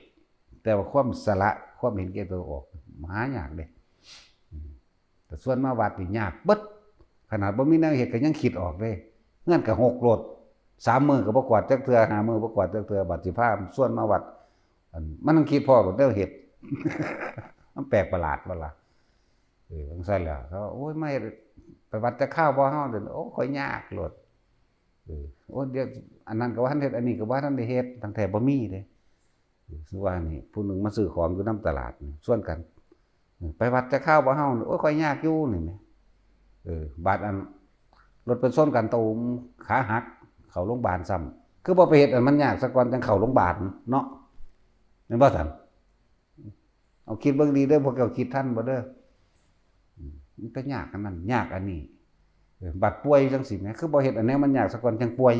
ແຕ່ວ່າຄວາມສະຫຼະ ຄວາມເຫັນແກ່ຕົວອອກ ຫາຍາກເດ້. ອືມ ແຕ່ຊວນມາວັດນີ້ຍາກເບິດ ຂະໜາດບໍ່ມີແນວເຮັດກໍຍັງຄິດອອກເດ້. ເຮືອນກໍຮົກໂລດ ສາມມື້ກໍບໍ່ກວາດຈັກເທື່ອ ຫ້າມື້ບໍ່ກວາດຈັກເທື່ອ ບັດຊິພາຊວນມາວັດ ອັນ ມັນຍັງຄິດພໍ້ໂລດແນວເຮັດ ມັນແປກປະຫຼາດບໍ່ລະ? ເອີ ຈັ່ງຊັ້ນແຫຼະ ເຂົາວ່າ ໂອ້ຍ ມາເຮັດ ໄປວັດຈັກຄາວບໍ່ເຮົາ? ໂອ້ ຂ້ອຍຍາກໂລດ. ເອີ ໂອ້ ດຽວ ອັນນັ້ນກໍບໍ່ທັນເຮັດ ອັນນີ້ກໍບໍ່ທັນໄດ້ເຮັດ ຕັ້ງແຕ່ບໍ່ມີເດ້. ເອີ ຄືວ່ານີ້ ຜູ້ໜຶ່ງມາຊື້ຂອງຢູ່ນຳຕະຫຼາດ ຊວນກັນ ເອີ ໄປວັດຈັກຄາວບໍ່ເຮົາ? ໂອ້ຍ ຂ້ອຍຍາກຢູ່ນີ້ແໝ່. ເອີ ບາດອັນ ລົດໄປຊົນກັນຕູມ ຂາຫັກ ເຂົ້າໂລງບານຊ້ຳ ຄືບໍ່ໄປເຮັດອັນມັນຍາກສາກ່ອນ ຈັ່ງເຂົ້າໂລງບານເນາະ ແມ່ນບໍ່ຊັ້ນ? ເອົາຄິດເບິ່ງດີເດີ ພວກເຈົ້າຄິດທັນບໍ່ເດີ? ອືມ ມັນກໍຍາກອັນນັ້ນ ຍາກອັນນີ້ ເອີ ບາດປ່ວຍຈັ່ງຊີ້ແໝ່ ຄືບໍ່ເຮັດອັນແນວມັນຍາກສາກ່ອນຈັ່ງປ່ວຍ?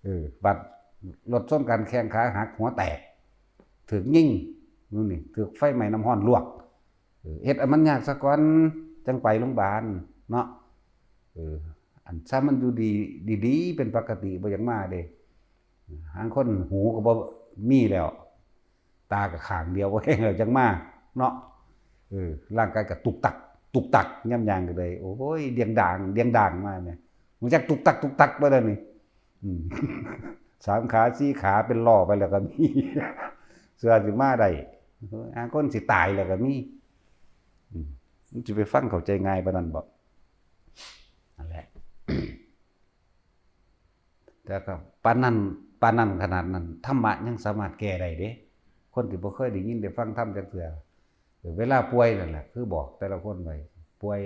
ເອີ ບາດລົດຊົນກັນແຂ້ງຂາຫັກຫົວແຕກ ຖືກຍິງ ໂນ່ນນີ້ ຖືກໄຟໄໝ້ນ້ຳຮ້ອນລວກ ເອີ ເຮັດອັນມັນຍາກສາກ່ອນຈັ່ງໄປໂລງບານເນາະ. ເອີ ອັນຊະມັນຢູ່ດີ ດີໆ ເປັນປົກກະຕິ ບໍ່ຢາກມາເດ້. ຫາງຄົນຫູກໍບໍ່ມີແລ້ວ ຕາກໍຂ້າງດຽວ ບໍ່ແຮງແລ້ວຈັ່ງມາເນາະ. ເອີ ຮ່າງກາຍກໍຕຸກຕັກ ຕຸກຕັກ ຍາມຍ່າງກໍໄດ້ ໂອ້ຍ ດຽງດາງ ດຽງດາງມາແມ່. ຮູ້ຈັກຕຸກຕັກ ຕຸກຕັກບໍ່ເດນີ້? ອືມ ສາມຂາ ສີ່ຂາ ເປັນລໍ້ໄປແລ້ວກໍມີ ເຊື່ອຊິມາໄດ້ ຫາຄົນຊິຕາຍແລ້ວກໍມີ ອືມ ມັນຊິໄປຟັງເຂົ້າໃຈງ່າຍປານນັ້ນບໍ? ນັ້ນແຫຼະ ແຕ່ກໍປານນັ້ນ ປານນັ້ນຂະໜາດນັ້ນ ທຳມະຍັງສາມາດແກ້ໄດ້ເດ້. ຄົນທີ່ບໍ່ເຄີຍໄດ້ຍິນໄດ້ຟັງທຳຈັກເທື່ອ ເວລາປ່ວຍນັ້ນແຫຼະ ຄືບອກແຕ່ລະຄົນໄວ້ ປ່ວຍ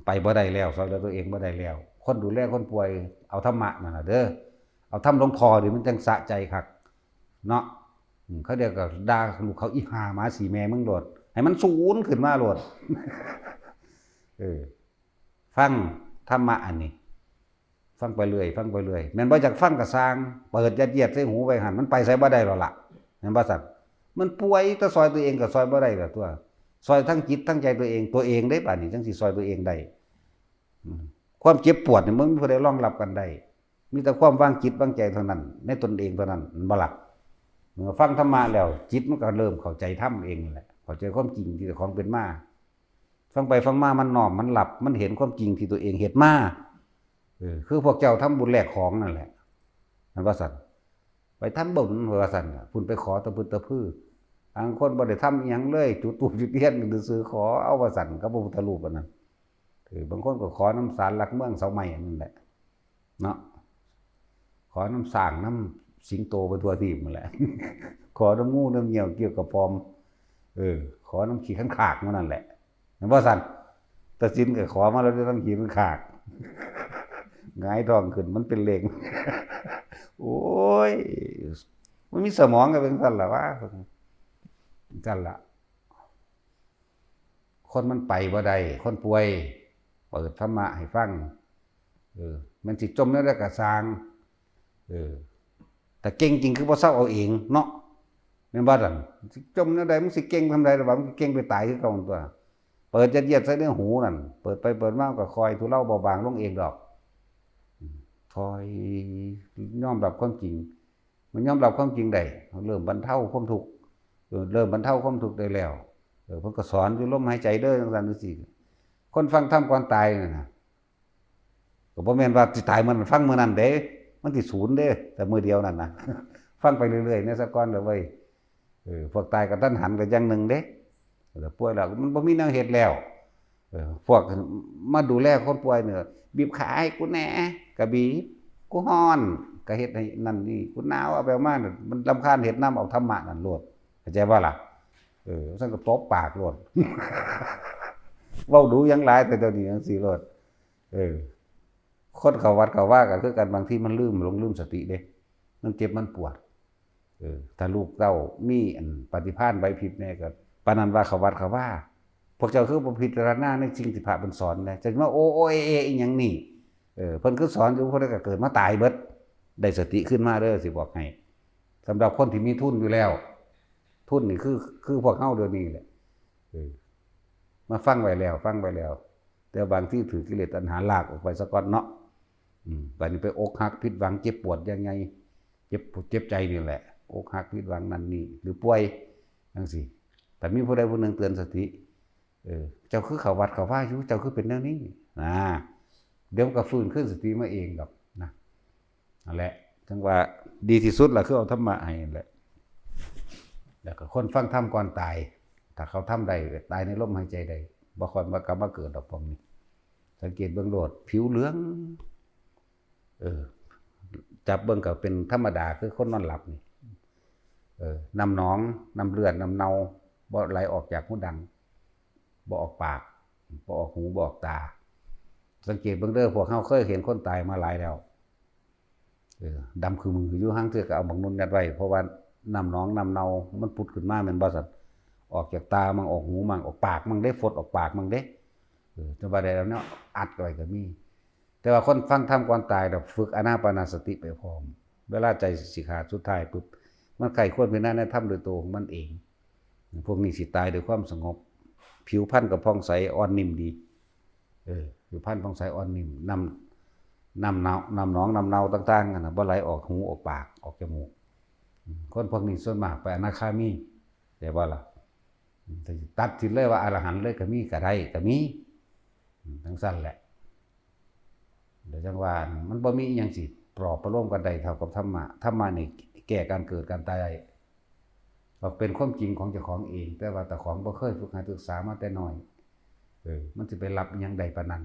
ໄປບໍ່ໄດ້ແລ້ວ ຊ່ອຍເຫຼືອຕົວເອງບໍ່ໄດ້ແລ້ວ ຄົນດູແລຄົນປ່ວຍ ເອົາທຳມະນັ້ນລະເດີ ເອົາທຳຫຼວງພໍ່ນີ້ ມັນຈັ່ງສະໃຈຄັກເນາະ. ອືມ ເຂົາເຈົ້າກໍດ່າລູກເຂົາ ອີຫ່າໝາສີແມ່ມຶງໂລດ ໃຫ້ມັນສູນຂຶ້ນມາໂລດ ເອີ ຟັງທຳມະອັນນີ້ ຟັງໄປເລື້ອຍ ຟັງໄປເລື້ອຍ ແມ່ນບໍ່ຢາກຟັງກໍຊ່າງ ເປີດຢຽດໆໃສ່ຫູໄວ້ຫັ້ນ ມັນໄປໃສບໍ່ໄດ້ແລ້ວລະ ແມ່ນບໍ່ຊັ້ນ? ມັນປ່ວຍ ແຕ່ຊ່ອຍຕົວເອງກໍຊ່ອຍບໍ່ໄດ້ແລ້ວຕົວະ ຊ່ອຍທັງຈິດທັງໃຈຕົວເອງ ຕົວເອງເດ້ ບາດນີ້ຈັ່ງຊິຊ່ອຍຕົວເອງໄດ້. ອືມ ຄວາມເຈັບປວດນີ້ ບໍ່ມີຜູ້ໃດຮອງຮັບກັນໄດ້ ມີແຕ່ຄວາມວາງຈິດວາງໃຈເທົ່ານັ້ນ ໃນຕົນເອງເທົ່ານັ້ນ ແມ່ນບໍ່ລະ? ເມື່ອຟັງທຳມະແລ້ວ ຈິດມັນກໍເລີ່ມເຂົ້າໃຈທຳເອງນັ້ນແຫຼະ ເຂົ້າໃຈຄວາມຈິງທີ່ເຈົ້າຂອງເປັນມາ. ຟັງໄປຟັງມາມັນນ້ອມ ມັນຮັບ ມັນເຫັນຄວາມຈິງທີ່ຕົວເອງເຮັດມາ. ເອີ ຄືພວກເຈົ້າທຳບຸນແລກຂອງນັ້ນແຫຼະ ແມ່ນວ່າຊັ້ນ ໄປທຳບຸນວ່າຊັ້ນ ພຸ້ນໄປຂໍຕະພຶດຕະພື ບາງຄົນບໍ່ໄດ້ທຳອີ່ຫຍັງເລີຍ ຈຸດທູບຈຸດທຽນຊື່ໆ ຂໍເອົາວ່າຊັ້ນ ກັບພະພຸດທະຮູບອັນນັ້ນ. ເອີ ບາງຄົນກໍຂໍນຳສານຫຼັກເມືອງເສົາໄມ້ອັນນັ້ນແຫຼະເນາະ ຂໍນຳຊ້າງນຳສິງໂຕໄປທົ່ວທີບນັ້ນແຫຼະ ຂໍນຳງູນຳຫຍ້ຽວກ່ຽວກະປອມ ເອີ ຂໍນຳຂີ້ຄັນຄາກໝູ່ນັ້ນແຫຼະ ແມ່ນບໍ່ຊັ້ນ? ຕາສິນກໍຂໍມາແລ້ວ ແຕ່ຕ້ອງຂີ້ມັນຂາກ ຫງາຍທ້ອງຂຶ້ນມັນເປັນເລກ ໂອ້ຍ ມັນມີສະໝອງກໍເປັນຊັ້ນລະວະ ຊັ້ນລະ. ຄົນມັນໄປບໍ່ໄດ້ ຄົນປ່ວຍ ເປີດທຳມະໃຫ້ຟັງ ເອີ ມັນຊິຈົມແນວໃດກໍຊ່າງ ເອີ ຖ້າເກັ່ງຈິງຄືບໍ່ເຊົາເອົາເອງເນາະ ແມ່ນບໍ່ນັ້ນ? ຊິຈົມແນວໃດ ມັນຊິເກັ່ງສ່ຳໃດລະວ່າ ມັນກໍເກັ່ງໄປຕາຍຄືເກົ່ານັ້ນຕົວະ. ເປີດຢຽດໆໃສ່ໃນຫູນັ້ນ ເປີດໄປເປີດມາ ມັນກໍຄ່ອຍທຸເລົາເບົາບາງລົງເອງດອກ ອືມ ຄ່ອຍຍອມຮັບຄວາມຈິງ. ມັນຍອມຮັບຄວາມຈິງໄດ້ ເລີ່ມບັນເທົາຄວາມທຸກ ເອີ ເລີ່ມບັນເທົາຄວາມທຸກໄດ້ແລ້ວ ເອີ ເພິ່ນກໍສອນຢູ່ລົມຫາຍໃຈເດີ ຈັ່ງຊັ້ນຈັ່ງຊີ້. ຄົນຟັງທຳກ່ອນຕາຍນັ້ນນະ ກໍບໍ່ແມ່ນວ່າຊິຕາຍມື້ນັ້ນ ຟັງມື້ນັ້ນເດ້ ມັນຊິສູນເດ້ ແຕ່ມື້ດຽວນັ້ນນະ ຟັງໄປເລື້ອຍໆແດ່ສາກ່ອນເດີເວີຍ. ເອີ ພວກຕາຍກະທັນຫັນກໍຢ່າງໜຶ່ງເດ້ ແລ້ວປ່ວຍແລ້ວມັນບໍ່ມີແນວເຮັດແລ້ວ. ເອີ ພວກມາດູແລຄົນປ່ວຍນີ້ ບີບຂາໃຫ້ກູແດ່ ກະບີບ ກູຮ້ອນ ກະເຮັດໃຫ້ນັ້ນນີ້ ກູໜາວ ເອົາໄປເອົາມາ ມັນລຳຄານ ເຮັດນຳເອົາທຳມະນັ້ນໂລດ ເຂົ້າໃຈບໍ່ລະ? ເອີ ຊັ້ນກໍຕົບປາກໂລດ ເວົ້າດູຫຍັງຫຼາຍ ແຕ່ດຽວນີ້ຈັ່ງຊີ້ໂລດ. ເອີ ຄົນເຂົ້າວັດເຂົ້າວາກໍຄືກັນ ບາງທີມັນລືມ ຫຼົງລືມສະຕິເດ້ ມັນເຈັບມັນປວດ. ເອີ ຖ້າລູກເຕົ້າມີອັນປະຕິພານໄຫວພິບແດ່ ກໍປານນັ້ນວ່າເຂົ້າວັດເຂົ້າວາ. ພວກເຈົ້າຄືບໍ່ພິຈາລະນາໃນສິ່ງທີ່ພະເພິ່ນສອນແດ່ ຈະມາໂອໂອເອເອອີ່ຫຍັງນີ້? ເອີ ເພິ່ນຄືສອນຢູ່ ຜູ້ໃດກໍເກີດມາຕາຍເບິດ ໄດ້ສະຕິຄືນມາເດີ ຊິບອກໃຫ້. ສຳລັບຄົນທີ່ມີທຶນຢູ່ແລ້ວ ທຶນນີ້ຄື ຄືພວກເຮົາດຽວນີ້ແຫຼະ ເອີ ມາຟັງໄວ້ແລ້ວ ຟັງໄວ້ແລ້ວ ແຕ່ບາງທີຖືກກິເລດຕັນຫາລາກອອກໄປສາກ່ອນເນາະ. ອືມ ບາດນີ້ໄປອົກຫັກ ຜິດຫວັງ ເຈັບປວດຢ່າງໃຫຍ່ ເຈັບ ເຈັບໃຈນີ້ແຫຼະ ອົກຫັກ ຜິດຫວັງນັ້ນນີ້ ຫຼືປ່ວຍຈັ່ງຊີ້ ຖ້າມີຜູ້ໃດຜູ້ໜຶ່ງເຕືອນສະຕິ ເອີ ເຈົ້າຄືເຂົ້າວັດເຂົ້າວາຢູ່ ເຈົ້າຄືເປັນແນວນີ້ນະ ດຽວມັນກໍຟື້ນຄືນສະຕິມາເອງດອກນະ. ນັ້ນແຫຼະ ຈັ່ງວ່າດີທີ່ສຸດລະ ຄືເອົາທຳມະໃຫ້ນັ້ນແຫຼະ ແລ້ວກໍຄົນຟັງທຳກ່ອນຕາຍ ຖ້າເຂົາທຳໄດ້ ຕາຍໃນລົມຫາຍໃຈໄດ້ ບໍ່ຄ່ອຍມາກັບມາເກີດດອກພວກນີ້. ສັງເກດເບິ່ງໂລດ ຜິວເຫຼືອງ ເອີ ຈັບເບິ່ງກໍເປັນທຳມະດາ ຄືຄົນນອນຫຼັບນີ້ ເອີ ນ້ຳໜອງ ນ້ຳເລືອດ ນ້ຳເນົ່າ ບໍ່ໄຫຼອອກຈາກຮູດັງ ບໍ່ອອກປາກ ບໍ່ອອກຫູ ບໍ່ອອກຕາ. ສັງເກດເບິ່ງເດີ ພວກເຮົາເຄີຍເຫັນຄົນຕາຍມາຫຼາຍແລ້ວ ເອີ ດຳຄືມືຢູ່ ຫາງເທື່ອກໍເອົາບັກນຸ່ນຍັດໄວ້ ເພາະວ່ານ້ຳໜອງນ້ຳເນົ່າມັນຜຸດຂຶ້ນມາແມ່ນບໍ່ຊັ້ນ? ອອກຈາກຕາມັ່ງ ອອກຫູມັ່ງ ອອກປາກມັ່ງເດ້ ຟົດອອກປາກມັ່ງເດ້ ເອີ ຈະວ່າໄດ້ແລ້ວເນາະ ອັດໄວ້ກໍມີ. ແຕ່ວ່າຄົນຟັງທຳກ່ອນຕາຍ ແລ້ວຝຶກອານາປານະສະຕິໄປພ້ອມ ເວລາໃຈສິກຂາສຸດທ້າຍປຶບ ມັນໃຄ່ຄວນພິຈາລະນາໃນທຳໂດຍຕົວຂອງມັນເອງ. ພວກນີ້ຊິຕາຍດ້ວຍຄວາມສະຫງົບ ຜິວພັນກໍຜ່ອງໃສອ່ອນນິ້ມດີ ເອີ ຜິວພັນຜ່ອງໃສອ່ອນນິ້ມ ນ້ຳ ນ້ຳເນົ່າ ນ້ຳໜອງນ້ຳເນົ່າຕ່າງໆນັ້ນນະ ບໍ່ໄຫຼອອກຫູອອກປາກອອກຈະມູກ. ອືມ ຄົນພວກນີ້ສ່ວນມາກໄປອະນາຄາມີ ເຂົ້າໃຈບໍ່ລະ? ອືມ ແຕ່ຊິຕັດສິນເລີຍວ່າອະລະຫັນເລີຍກໍມີ ກໍໄດ້ ກໍມີ ອືມ ຈັ່ງຊັ້ນແຫຼະ. ແລ້ວຈັ່ງວ່າມັນບໍ່ມີອີ່ຫຍັງຊິ ປລອບປະໂລມກັນໄດ້ເທົ່າກັບທຳມະ. ທຳມະນີ້ແກ້ການເກີດການຕາຍໄດ້ ກໍເປັນຄວາມຈິງຂອງເຈົ້າຂອງເອງ, ແຕ່ວ່າເຈົ້າຂອງບໍ່ເຄີຍຝຶກຫັດສຶກສາມາແຕ່ນ້ອຍ ເອີ ມັນຊິໄປຮັບອີ່ຫຍັງໄດ້ປານນັ້ນ?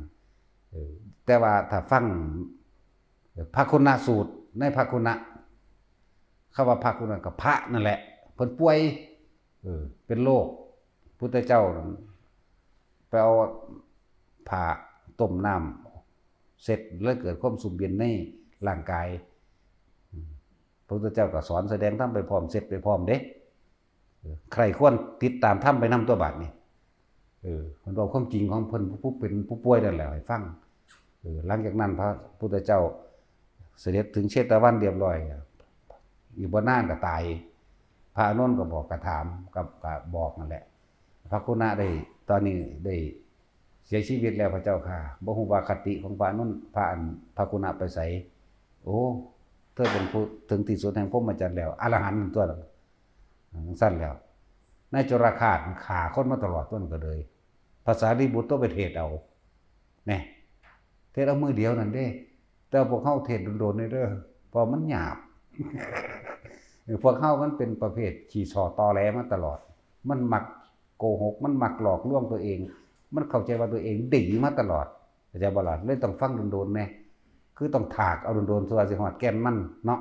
ເອີ ແຕ່ວ່າຖ້າຟັງ ເອີ ພະຄຸນນະສູດ ໃນພະຄຸນນະ ຄຳວ່າພະຄຸນນະກໍພະນັ້ນແຫຼະ ເພິ່ນປ່ວຍ ເອີ ເປັນໂລກ ພຸດທະເຈົ້ານັ້ນໄປເອົາຜ້າຕົ້ມນ້ຳເຊັດ ເລີຍເກີດຄວາມຊຸ່ມເຢັນໃນຮ່າງກາຍ. ອືມ ພະພຸດທະເຈົ້າກໍສອນສະແດງທຳໄປພ້ອມ ເຊັດໄປພ້ອມເດ້. ເອີ ໃຄ່ຄວນຕິດຕາມທຳໄປນຳຕົວະບາດນີ້. ເອີ ເພິ່ນເວົ້າຄວາມຈິງຂອງເພິ່ນ ຜູ້ເປັນຜູ້ປ່ວຍນັ້ນແຫຼະໃຫ້ຟັງ. ເອີ ຫຼັງຈາກນັ້ນພະພຸດທະເຈົ້າສະເດັດເຖິງເຊຕະວັນລຽບຮ້ອຍ ອີກບໍ່ນານກໍຕາຍ. ພະອານົນກໍບອກ ກໍຖາມ ກໍ ກໍບອກນັ້ນແຫຼະ ພະຄຸນນະໄດ້ ຕອນນີ້ໄດ້ເສຍຊີວິດແລ້ວພະເຈົ້າຂ້າ. ບໍ່ຮູ້ວ່າຄະຕິຂອງພະອານົນ ພະອັນ ພະຄຸນນະໄປໃສ? ໂອ້ ເທີເປັນຜູ້ເຖິງທີ່ສຸດແຫ່ງພົມມະຈັນແລ້ວ ອະລະຫັນຕົວະ. ຈັ່ງຊັ້ນແລ້ວ ນາຍໂຈລະຄາດຂ້າຄົນມາຕະຫຼອດຕົວະ ກໍເລີຍ ພະສາລີບຸດຕົວະໄປເທດເອົາ ແນ່ ເທດເອົາມື້ດຽວນັ້ນເດ້. ແຕ່ວ່າພວກເຮົາເທດດົນໆເດີ ເພາະມັນຫຍາບ. ພວກເຮົາມັນເປັນປະເພດຂີ້ສໍ້ຕໍແຫຼມາຕະຫຼອດ ມັນມັກໂກຫົກ ມັນມັກຫຼອກລວງຕົວເອງ ມັນເຂົ້າໃຈວ່າຕົວເອງດີມາຕະຫຼອດ ເຂົ້າໃຈບໍ່ລະ? ເລີຍຕ້ອງຟັງດົນໆແນ່ ຄືຕ້ອງຖາກເອົາດົນໆ ເພື່ອວ່າຊິຮອດແກ່ນມັນເນາະ.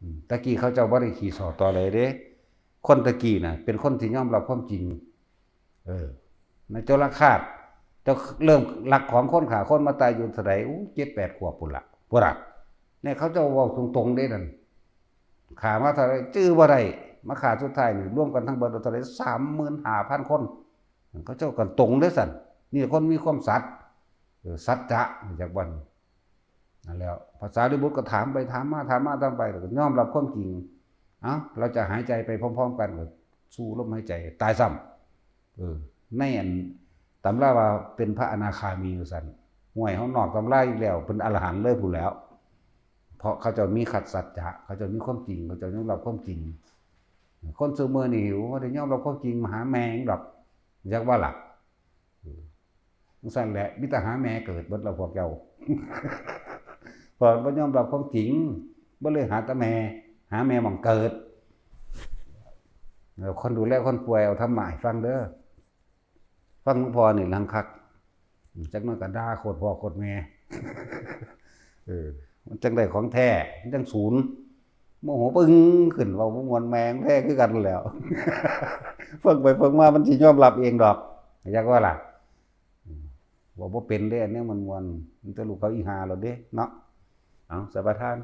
ອືມ ຕະກີ້ເຂົາເຈົ້າບໍ່ໄດ້ຂີ້ສໍ້ຕໍແຫຼເດ້ ຄົນຕະກີ້ນະ ເປັນຄົນທີ່ຍອມຮັບຄວາມຈິງ. ເອີ ນາຍໂຈລະຄາດ ເຈົ້າເລີ່ມລັກຂອງຄົນ ຂ້າຄົນມາແຕ່ອາຍຸເທົ່າໃດ? ໂອ້ ເຈັດແປດຂວບພຸ້ນລະ ພຸ້ນລະ. ແນ່ ເຂົາເຈົ້າເວົ້າຕົງໆເດ້ນັ້ນ ຂ້າມາເທົ່າໃດຈື່ບໍ່ໄດ້ ມາຂ້າສຸດທ້າຍນີ້ ລວມກັນທັງເບິດເທົ່າໃດ? ສາມໝື່ນຫ້າພັນຄົນ. ເຂົາເຈົ້າກັນຕົງເດ້ຊັ້ນ ມີແຕ່ຄົນມີຄວາມສັດ ເອີ ສັດຈະ ຈັກວັນ. ນັ້ນແຫຼະ ພະສາລີບຸດກໍຖາມໄປຖາມມາ ຖາມມາຖາມໄປ ແລ້ວກໍຍອມຮັບຄວາມຈິງ. ເອົ້າ ເຮົາຈະຫາຍໃຈໄປພ້ອມໆກັນ ກໍສູດລົມຫາຍໃຈ ຕາຍຊ້ຳ. ເອີ ໃນອັນຕຳລາວ່າເປັນພະອະນາຄາມີວ່າຊັ້ນ. ຫ້ວຍ ເຮົານອກຕຳລາອີກແລ້ວ ເປັນອະລະຫັນເລີຍພຸ້ນແຫຼ້ວ ເພາະເຂົາເຈົ້າມີຄັດສັດຈະ ເຂົາເຈົ້າມີຄວາມຈິງ ເຂົາເຈົ້າຍອມຮັບຄວາມຈິງ. ຄົນຊຸມື້ນີ້ ໂອ້ ບໍ່ໄດ້ຍອມຮັບຄວາມຈິງ ມາຫາແມ່ງດອກ ຈັກວ່າລະ. ຈັ່ງຊັ້ນແຫຼະ ມີແຕ່ຫາແມ່ເກີດເບິດລະພວກເຈົ້າ ເພາະບໍ່ຍອມຮັບຄວາມຈິງ ບໍ່ເລີຍຫາແຕ່ແມ່ ຫາແມ່ໝ່ອງເກີດ. ເອີ ຄົນດູແລຄົນປ່ວຍ ເອົາທຳມະໃຫ້ຟັງເດີ ຟັງຫຼວງພໍ່ນີ້ລັງຄັກ ຈັກໜ້ອຍກໍດ່າໂຄດພໍ່ໂຄດແມ່. ເອີ ມັນຈັ່ງໄດ້ຂອງແທ້ ມັນຈັ່ງສູນ ໂມໂຫປຶ້ງຂຶ້ນ ເວົ້າບໍ່ມ່ວນແມ່ງແທ້ຄືກັນແລ້ວ. ເບິ່ງໄປເບິ່ງມາມັນຊິຍອມຮັບເອງດອກ ຈັກວ່າລະ. ອືມ ເວົ້າບໍ່ເປັນເດ້ ອັນແນວມ່ວນໆ ມີແຕ່ລູກເຂົາອີ່ຫ່າໂລດເດ້ເນາະ. ເອົາ ສະປະທານ.